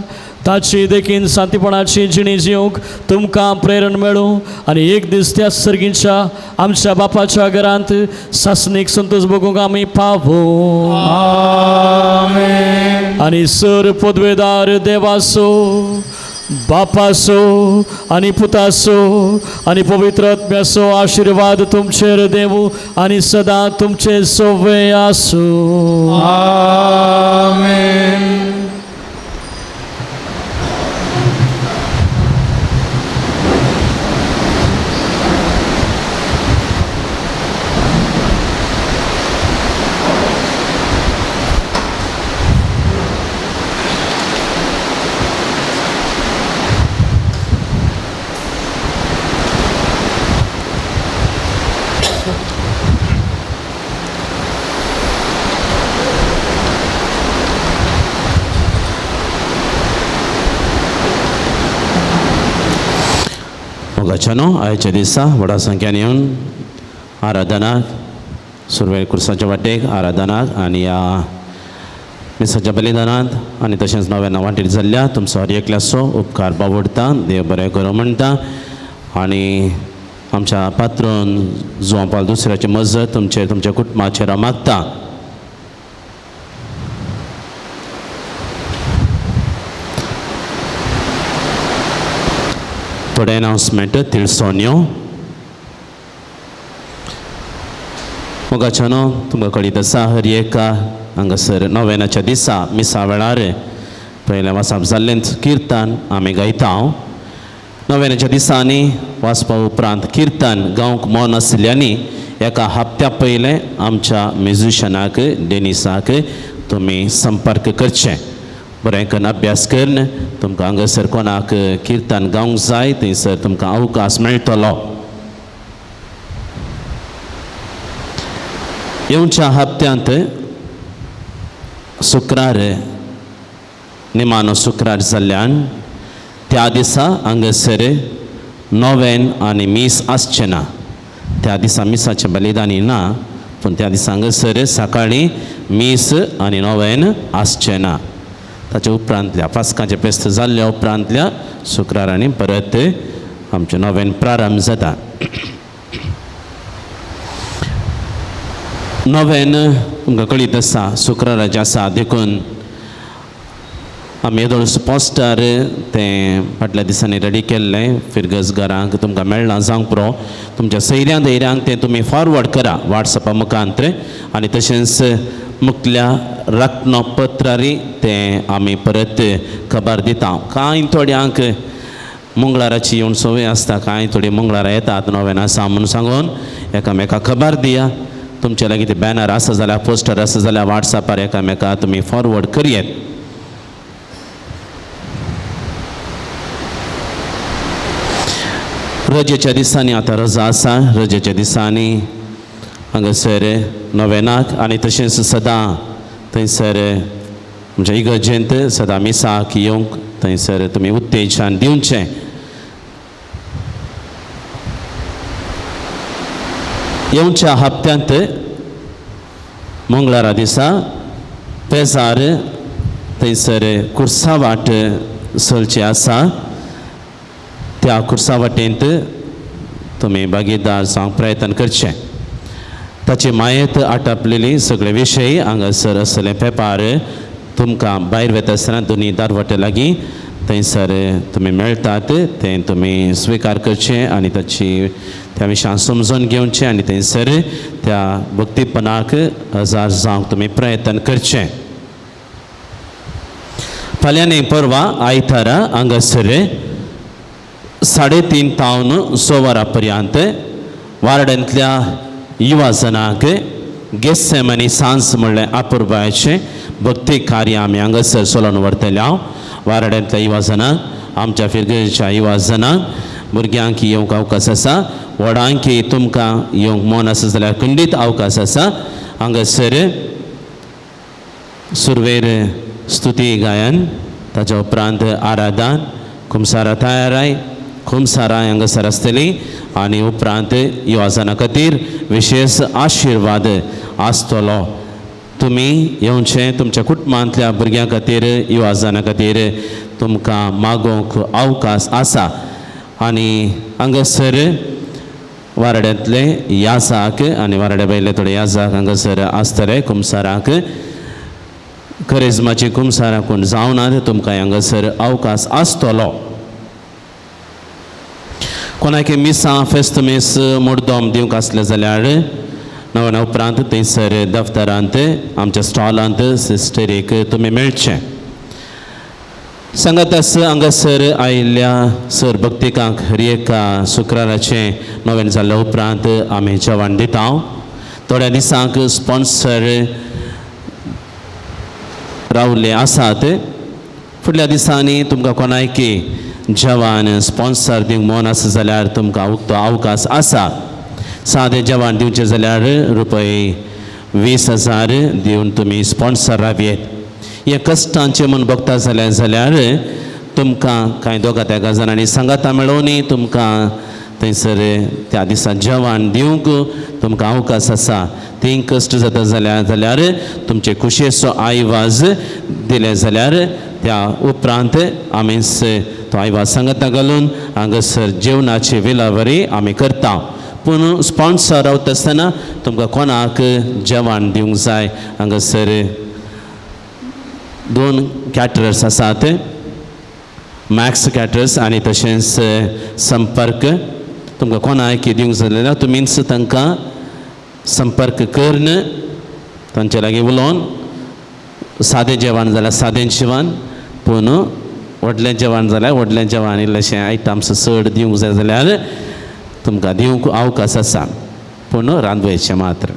S2: ताची देखीन शांतीपणाची जिणी जिवंक तुमकां प्रेरण मेळूं आनी एक दीस त्या सर्गीच्या आमच्या बापाच्या घरांत सासणीक संतोश भोगूंक आमी पावूं. आनी सर पदवेदार देवाचो बापाचो आनी पुताचो आनी पवित्र आत्म्याचो आशिर्वाद तुमचेर देवूं आनी सदां तुमचे सोवे आसूं.
S4: आमेन.
S5: मोगाच्यानो, आयच्या दिसा व्हडा संख्यान येवन आराधनाक सुरवेर कुर्साच्या वाटेक आराधनाक आनी ह्या मिसाच्या बलिदानांत आनी तशेंच नव्या वाटेर जाल्ल्या तुमचो हर एकल्याचो उपकार बावडटा. देव बरें करूं म्हणटा आनी आमच्या पात्रोन जुवां पावल दुसऱ्याची मजत तुमचेर तुमच्या कुटुंबाचेर हांव मागता. थोडे अनावन्समेंट तिळसोन्यो. मोगाच्यानो, तुमकां कळीत आसा हर एका हांगासर नोवेनाच्या दिसा मिसा वेळार पयलें वाचप जाल्लें किर्तन आमी गायता. नोवेनाच्या दिसांनी वाचपा उपरांत किर्तन गावंक मन आशिल्ल्यांनी एका हप्त्या पयलें आमच्या म्युजिशनाक डेनिसाक तुमी संपर्क करचें. बरें करून अभ्यास करून तुमकां हांगासर कोणाक किर्तन गावंक जाय थंयसर तुमकां अवकाश मेळटलो. येवच्या हप्त्यांत शुक्रार निमानो शुक्रार जाल्ल्यान त्या दिसा हांगासर नोवेन आनी मीस आसचें ना. त्या दिसा मिसाचें बलिदानी ना, पूण त्या दिसा हांगासर सकाळीं मीस आनी नोवेन आसचें ना. ताच्या उपरांतल्या पास्काचें फेस्त जाल्ल्या उपरांतल्या शुक्रारांनी परत आमचें नोवेन प्रारंभ जाता. नोवेन तुमकां कळीत आसा शुक्राराचें आसा, देखून आमी येदोळसो पोस्टर तें फाटल्या दिसांनी रेडी केल्लें फिरगज घरांक तुमकां मेळ्ळां जावंक पुरो. तुमच्या सयऱ्यां धैर्यांक तें तुमी फॉरवर्ड करा वॉट्सॅपा मुखांत आनी तशेंच मुखल्या रत्न पत्रारी तें आमी परत खबर दिता. कांय थोड्यांक मंगळाराची येवन संवय आसता, कांय थोडी मंगळारा येतात नोवेन आसा म्हूण सांगून एकामेका खबर दिया. तुमच्या लागीं तें बॅनर आसा जाल्यार पोस्टर आसा जाल्यार वॉट्सॅपार एकामेका तुमी फॉरवर्ड करयेत. रजेच्या दिसांनी आतां रजा आसा, रजेच्या दिसांनी हांगासर नोवेनाक आनी तशेंच सदां थंयसर आमच्या इगर्जेंत सदां मिसाक येवंक थंयसर तुमी उत्तेजन दिवचें. येवच्या हप्त्यांत मंगळारा दिसा पेजार थंयसर कुर्सावाट चलची आसा, त्या कुर्सावाटेंत तुमी भागीदार जावंक प्रयत्न करचें. ताची मायेत आटापलेली सगळे विशय हांगासर आसले पेपार तुमकां भायर वता आसतना दोनी दारवटे लागीं थंयसर तुमी मेळटात, तें तुमी स्विकार करचें आनी ताची त्या विशयान समजून घेवचें आनी थंयसर त्या भक्तीपणाक हजार जावंक तुमी प्रयत्न करचें. फाल्यां न्ही परवा आयतारा हांगासर 3:30 तावन 6 वरां पर्यंत वार्डांतल्या युवा जणांक गेस्सेम आनी सांज म्हणलें अपुरबायेचें भक्ती कार्य आमी हांगासर चलोवन व्हरतले. हांव वार्डांतल्या युवा जणांक, आमच्या फिरगेच्या युवा जणांक, भुरग्यांक येवंक अवकाश आसा, व्हडांक तुमकां येवंक मन आसा जाल्यार खंडीत अवकाश आसा. हांगासर सुरवेर स्तुती गायन, ताच्या उपरांत आराधन, खुमसारा तयाराय, खुमसारां हांगासर आसतली आनी उपरांत युवा खातीर विशेश आशिर्वाद आसतलो. तुमी येवचें तुमच्या कुटुंबांतल्या भुरग्यां खातीर, युवा खातीर तुमकां मागोवंक अवकाश आसा. आनी हांगासर वारड्यांतले याजाक आनी वारड्या भायले थोडे याजाक हांगासर आसतले. कुमसाराक करिज्माची कुमसारां कोण जावना तुमकां हांगासर अवकाश आसतलो. कोणाक मिसां फेस्त मीस मुर्दम दिवंक आसलें जाल्यार नव्या उपरांत थंयसर दफ्तरांत आमच्या स्टॉलांत सिस्टरीक तुमी मेळचें. सांगात आसा हांगासर आयिल्ल्या सर भक्तिकांक हर एका शुक्राराचें नवें जाल्ल्या उपरांत आमी जेवण दिता. थोड्या दिसांक स्पॉन्सर रावले आसात. फुडल्या दिसांनी तुमकां कोणायकी जेवण स्पॉन्सर दिवंक मन आसा जाल्यार तुमकां उक्तो अवकाश आसा. सादें जेवण दिवचें जाल्यार रुपये 20,000 दिवन तुमी स्पॉन्सर रावयेत. हे कश्टांचें म्हूण बगता जाल्यार जाल्यार तुमकां कांय दोगा तेगा जाणांनी सांगाता मेळोवनी तुमकां थंयसर त्या दिसा जेवण दिवंक तुमकां अवकाश आसा. ती कश्ट जाता जाल्यार जाल्यार तुमचे खुशयेचो आयवाज दिले जाल्यार त्या उपरांत आमी तो आयवाज सांगाता घालून हांगासर जेवणाची विलावरी आमी करता. पूण स्पॉन्सर रावता आसतना तुमकां कोणाक जेवण दिवंक जाय हांगासर 2 कॅटरर्स आसात, मॅक्स कॅटरर्स आनी तशेंच संपर्क. तुमकां कोणाक दिवंक जाय जाल्यार तुमीच तांकां संपर्क करून तांचे लागीं उलोवन सादें जेवण जाल्यार सादें जेवण, पूण व्हडलें जेवण जाल्यार व्हडलें जेवण, इल्लेशें आयटम्स चड दिवंक जाय जाल्यार तुमकां दिवंक अवकाश आसा, पूण रांदवयचें मात्र.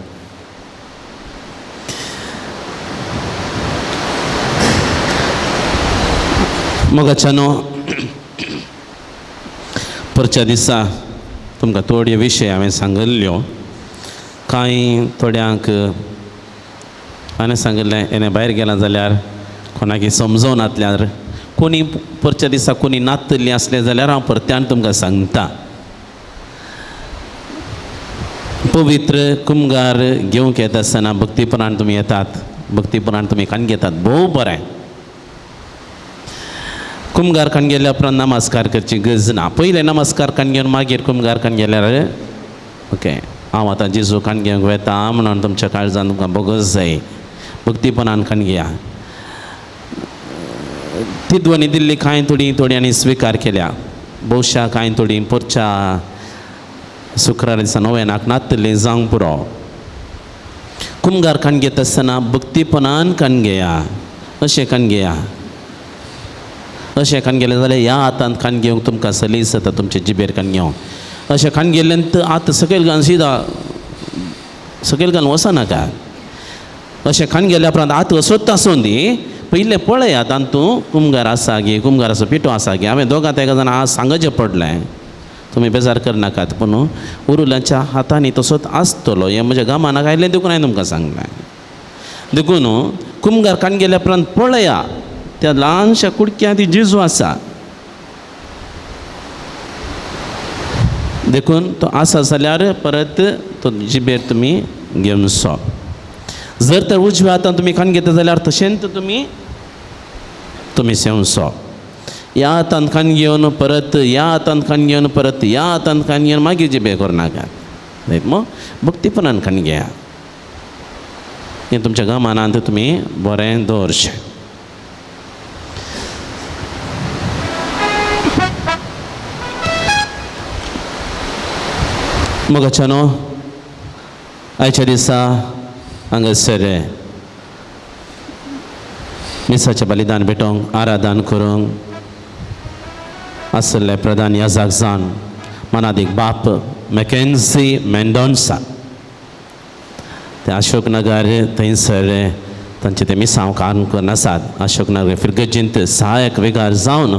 S5: मोगाच्यानो परच्या दिसा तुमकां थोडे विशय हांवें सांगिल्ल्यो. कांय थोड्यांक हांवें सांगिल्लें हेणें भायर गेलां जाल्यार कोणाक समजोनातल्यार कोणी परच्या दिसा कोणी नातल्लीं आसलें जाल्यार हांव परत्यान तुमकां सांगता. पवित्र कुमगार घेवंक येता आसतना भक्तीपणान तुमी येतात, भक्तीपणान तुमी कान घेतात, भोव बरें. कुमगार खाण गेल्या उपरांत नमस्कार करची गरज ना. पयलें नमस्कार खाण घेवन मागीर कुमगार खाण गेल्यार ओके हांव आतां जेजू खाण घेवंक वेता म्हणून तुमच्या काळजान तुमकां भोगोस जाय. भक्तीपणान खाण घेया. ती ध्वनी दिल्ली कांय थोडी थोड्यांनी स्विकार केल्या. भोवशा कांय थोडी पोरच्या शुक्रार दिसा नव्यानाक नातले जावंक पुरो. कुमगार खाण घेता आसतना भक्तीपणान खाण घेया. अशें खाण घेया. अशें खाण गेलें जाल्यार ह्या हातान खाण घेवंक तुमकां सलीस जाता तुमचे जिबेर खाण घेवंक. अशें खाण गेल्ल्यान आतां सकयल घालून सिदा सकयल घालून वचनाका. अशें खाण गेल्या उपरांत आतां असोच आसूं दी पयलें पळयात तातूंत कुमगार आसा गे कुमगाराचो पिठो आसा गे. हांवें दोगां तेगां जाणां आज सांगचें पडलें. तुमी बेजार करनाकात पूण उरुल्यांच्या हातांनी तसोच आसतलो हें म्हज्या गामानाक आयलें देखून हांवें तुमकां सांगलें. देखून कुमगार खाण गेल्या उपरांत पळया त्या ल्हानशा कुडक्यांत ती जेजू आसा. देखून तो आसा जाल्यार परत तो जिबेर तुमी घेवन सो. जर तर उजव्या हातान तुमी खाण घेता जाल्यार तशेंच तुमी तुमी सेवसो. ह्या हातान खाण घेवन परत ह्या हातान खाण घेवन परत ह्या हातान खाण घेवन मागीर जिबे करनाका. मग भक्तीपणान खाण घेया. हें तुमच्या गमानांत तुमी बरें दवरचें. मोगाच्यानो आयच्या दिसा हांगासर मिसाचें बलिदान भेटोवंक आराधन करूंक आसले प्रधान याजाक जावन मनादीक बाप मॅकेन्सी मेंडोन्सा ते अशोक नगर थंयसर तांचे ते मिसांव काम करून आसात. अशोक नगर फिरगर्जींत सहायक वेगार जावन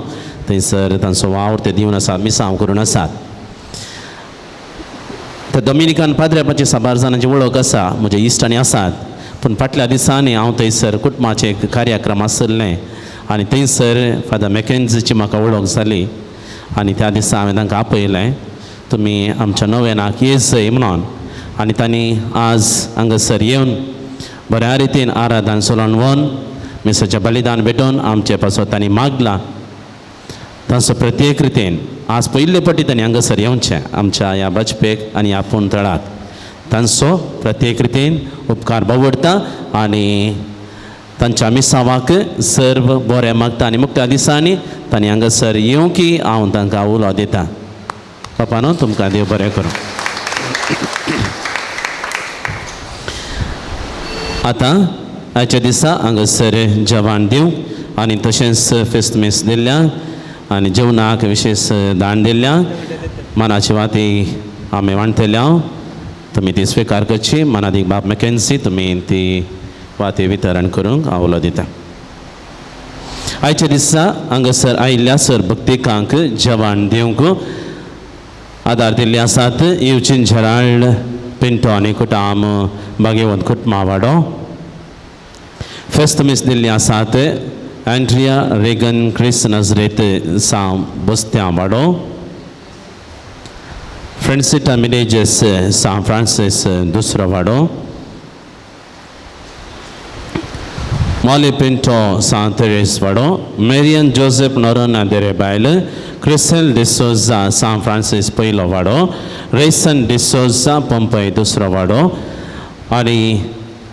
S5: थंयसर तांचो वावर ते दिवन आसात मिसांव करून आसात. तर डॉमिनिकन पाद्र्यापाची साबार जाणांची वळख आसा म्हजे इश्ट आनी आसात. पूण फाटल्या दिसांनी हांव थंयसर कुटुंबाचें एक कार्यक्रम आशिल्लें आनी थंयसर फादर मॅकेन्झीची म्हाका वळख जाली आनी त्या दिसा हांवें तांकां आपयलें तुमी आमच्या नव्यानाक येजय म्हणून. आनी तांणी आज हांगासर येवन बऱ्या रितीन आराधन सोलोन वन मिसाचें बलिदान भेटोवन आमचे पासत तांणी मागलां. तांचो प्रत्येक रितीन आज पयले पटी तांणी हांगासर येवचें आमच्या ह्या बजपेक आनी ह्या पुंतळाक तांचो प्रत्येक रितीन उपकार बावडटा आनी तांच्या मिसावाक सर्व बरें मागता. आनी मुख्या दिसांनी तांणी हांगासर येवंकी हांव तांकां उलो दिता. पप्पा न्हू तुमकां देव बरें करूं. आतां आयच्या दिसा हांगासर जेवण दिवंक आनी तशेंच फेस्त मीस दिल्ल्या आनी जेवणाक विशेश दान दिल्ल्या मनाची वाती आमी वांटतल्या. तुमी ती स्विकार करची. मनादीक बाप मॅकेन्सी तुमी ती वाती वितरण करूंक आवलो दिता. आयच्या दिसा हांगासर आयिल्ल्या सर भक्तिकांक जेवण दिवंक आदार दिल्ले आसात युजीन झराल्ड पिंटो आनी कुटाम बागेवंत कुटमावाडो. फेस्त मीस दिल्ली आसात एंड्रिया रेगन क्रिस नजरेत साव बस्त्यां वाडो. फ्रेंडसिटा मिनेजस सांत फ्रांसीस दुसरो वाडो. मॉली पिंटो सांत तेरेस वाडो. मेरियन जोसेफ नोरोना देरे बायल क्रिसेल डिसोजा सांत फ्रांसीस पयलो वाडो. रेसन डिसोजा पंपय दुसरो वाडो. आनी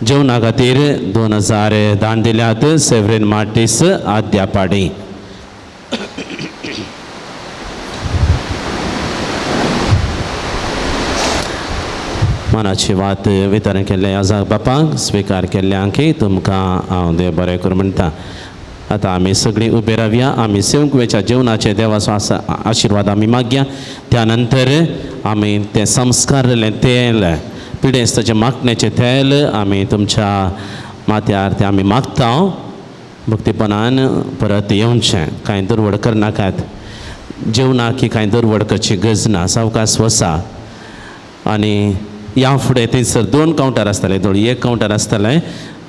S5: जेवणा खातीर 2000 दान दिल्यात सेवरीन मार्टीस आद्यापाडी. मनाची वात वितरण केल्ले आजाक बापाक स्विकार केल्ल्यांकी तुमकां हांव देव बरें करूं म्हणटा. आतां आमी सगळीं उबे रावया. आमी सेवंकवेच्या जेवणाचे देवाचो आशिर्वाद आमी मागया. त्या नंतर आमी तें संस्कारलें तेल पिडेस्ताचें मागण्याचें तेल आमी तुमच्या माथ्यार तें आमी मागता. भक्तीपणान परत येवचें. कांय दुर्वड करनाकात. जेवणाक की कांय दुर्वड करची गरज ना. सावकास वसा. आनी ह्या फुडें थंयसर 2 कावंटर आसतले. दोन एक कावंटर आसतलें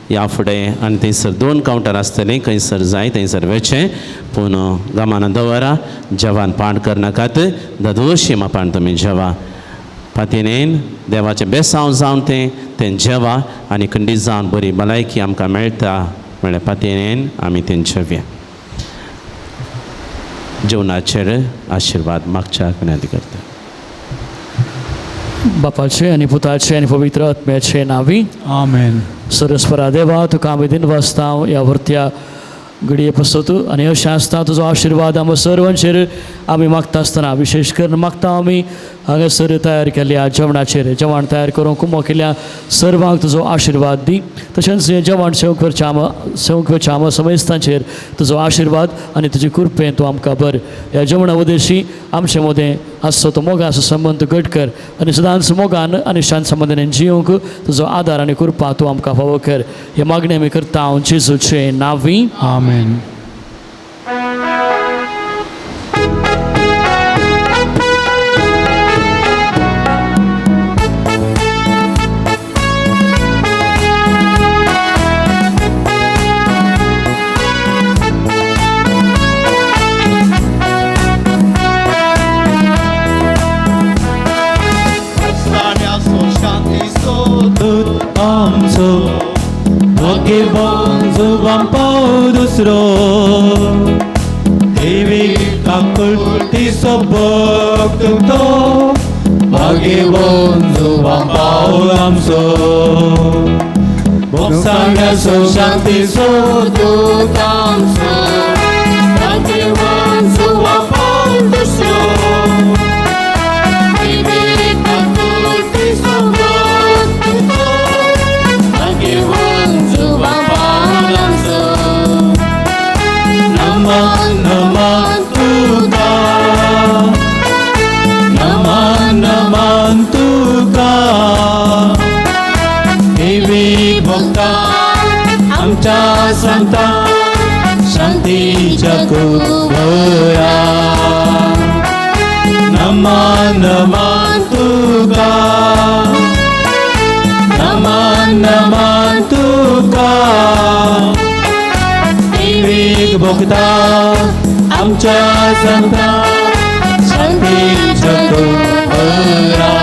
S5: ह्या फुडें आनी थंयसर 2 कावंटर आसतलें. खंयसर जाय थंयसर वचचें. पूण गमाना दवरा जेवण पाण करनाकात. ददोशी मापान तुमी जेवा. पातीनेन देवाचें बेसांव जावन तें तें जेवा आनी खंडीत जावन बरी भलायकी आमकां मेळटा म्हळ्यार पातीनेन आमी तें जेवया. जेवणाचेर आशिर्वाद मागच्याक विनंती करता.
S2: बापाचे आनी पुताचे आनी पवित्र आत्म्याचे नांवी
S4: आमेन.
S2: सरस्परा देवा, तुका आमी दिनवासता ह्या व्हरत्या घडये पसत आनी अशें आसता तुजो आशिर्वाद आमकां सर्वांचेर आमी मागता आसतना विशेश करून मागता आमी हांगासर तयार केल्ल्या जेवणाचेर जेवण तयार करूंक कुमो केल्या सर्वांक तुजो आशिर्वाद दी. तशेंच हें जेवण सेवक करचें आमा सेवक करच्या आमा समेस्तांचेर तुजो आशिर्वाद आनी तुजी कृपेन तूं आमकां बर ह्या जेवणा उदेशी आमचे मदें आसचो तो मोगाचो संबंद घट कर आनी सदांच मोगान आनी शांत संबंदान जिवंक तुजो आदार आनी कृपा तूं आमकां फावो कर. हे मागणें आमी करता हांव जेजूचे नांवी.
S4: आमेन. दूत आमचो भाग्यवान जुवां दुसरो देवी काकुळटीचो भक्त तो भाग्यवान जुवां पावल आमचो भोगसाण्याचो शांतीचो दूत आमचो भाग्यवान जुवां पावल दुसरो देवी काकुळटीचो भक्त तो भाग्यवान जुवां पावल आमचो. नमन नमन तुका नमन नमन तुका देवी भक्ता आमच्या संता शांतीच्या कुवरा. नमन नमन तुका नमन नमन तुका देवीक भोगता आमच्या संता शांतीच्या कुवरा.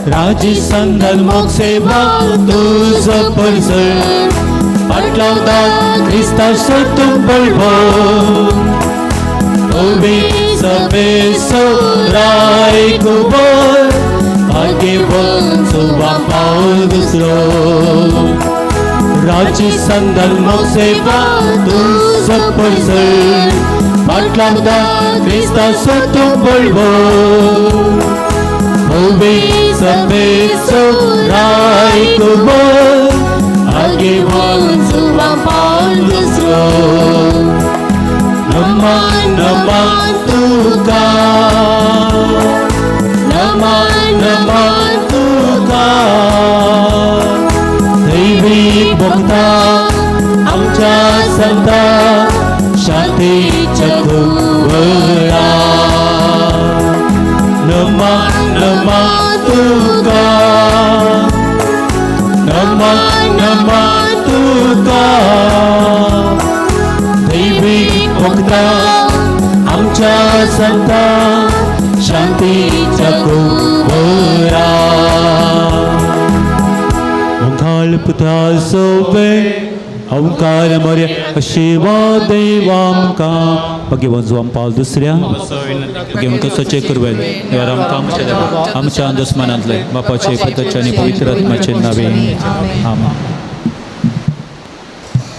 S4: राजसंदन मोग सेवा तुजो परजळ पाटलावता क्रिस्ताचो तूं बळबो उबी सभेचो राय कुबर भाग्यवान जुवां पावल दुसरो राजसंदन मोग सेवा तुजो परजळ पाटलावता क्रिस्ताचो तूं बळबो उबी सभेचो राय कुबर भाग्यवान जुवां पावल दुसरो. नमन नमन तुका नमन नमन तुका दैवी भोगता आमच्या संता शांतीच्या कुवरा. नमन नमन तुका नमन नमन तुका दैवी भोगता आमच्या संता शांतीच्या कुवरा. ओंकार पुता सोवे ओंकार मोर्या आशिर्वाद देवा आमकां. भाग्यवान जुवां पावल दुसऱ्या भाग्यवान कसोचे कुरवेन देवा आमकां आमच्या देवा आमच्या दुस्मानांतले बापाचे पुताचे आनी पवित्र आत्म्याचे नावे. आमेन.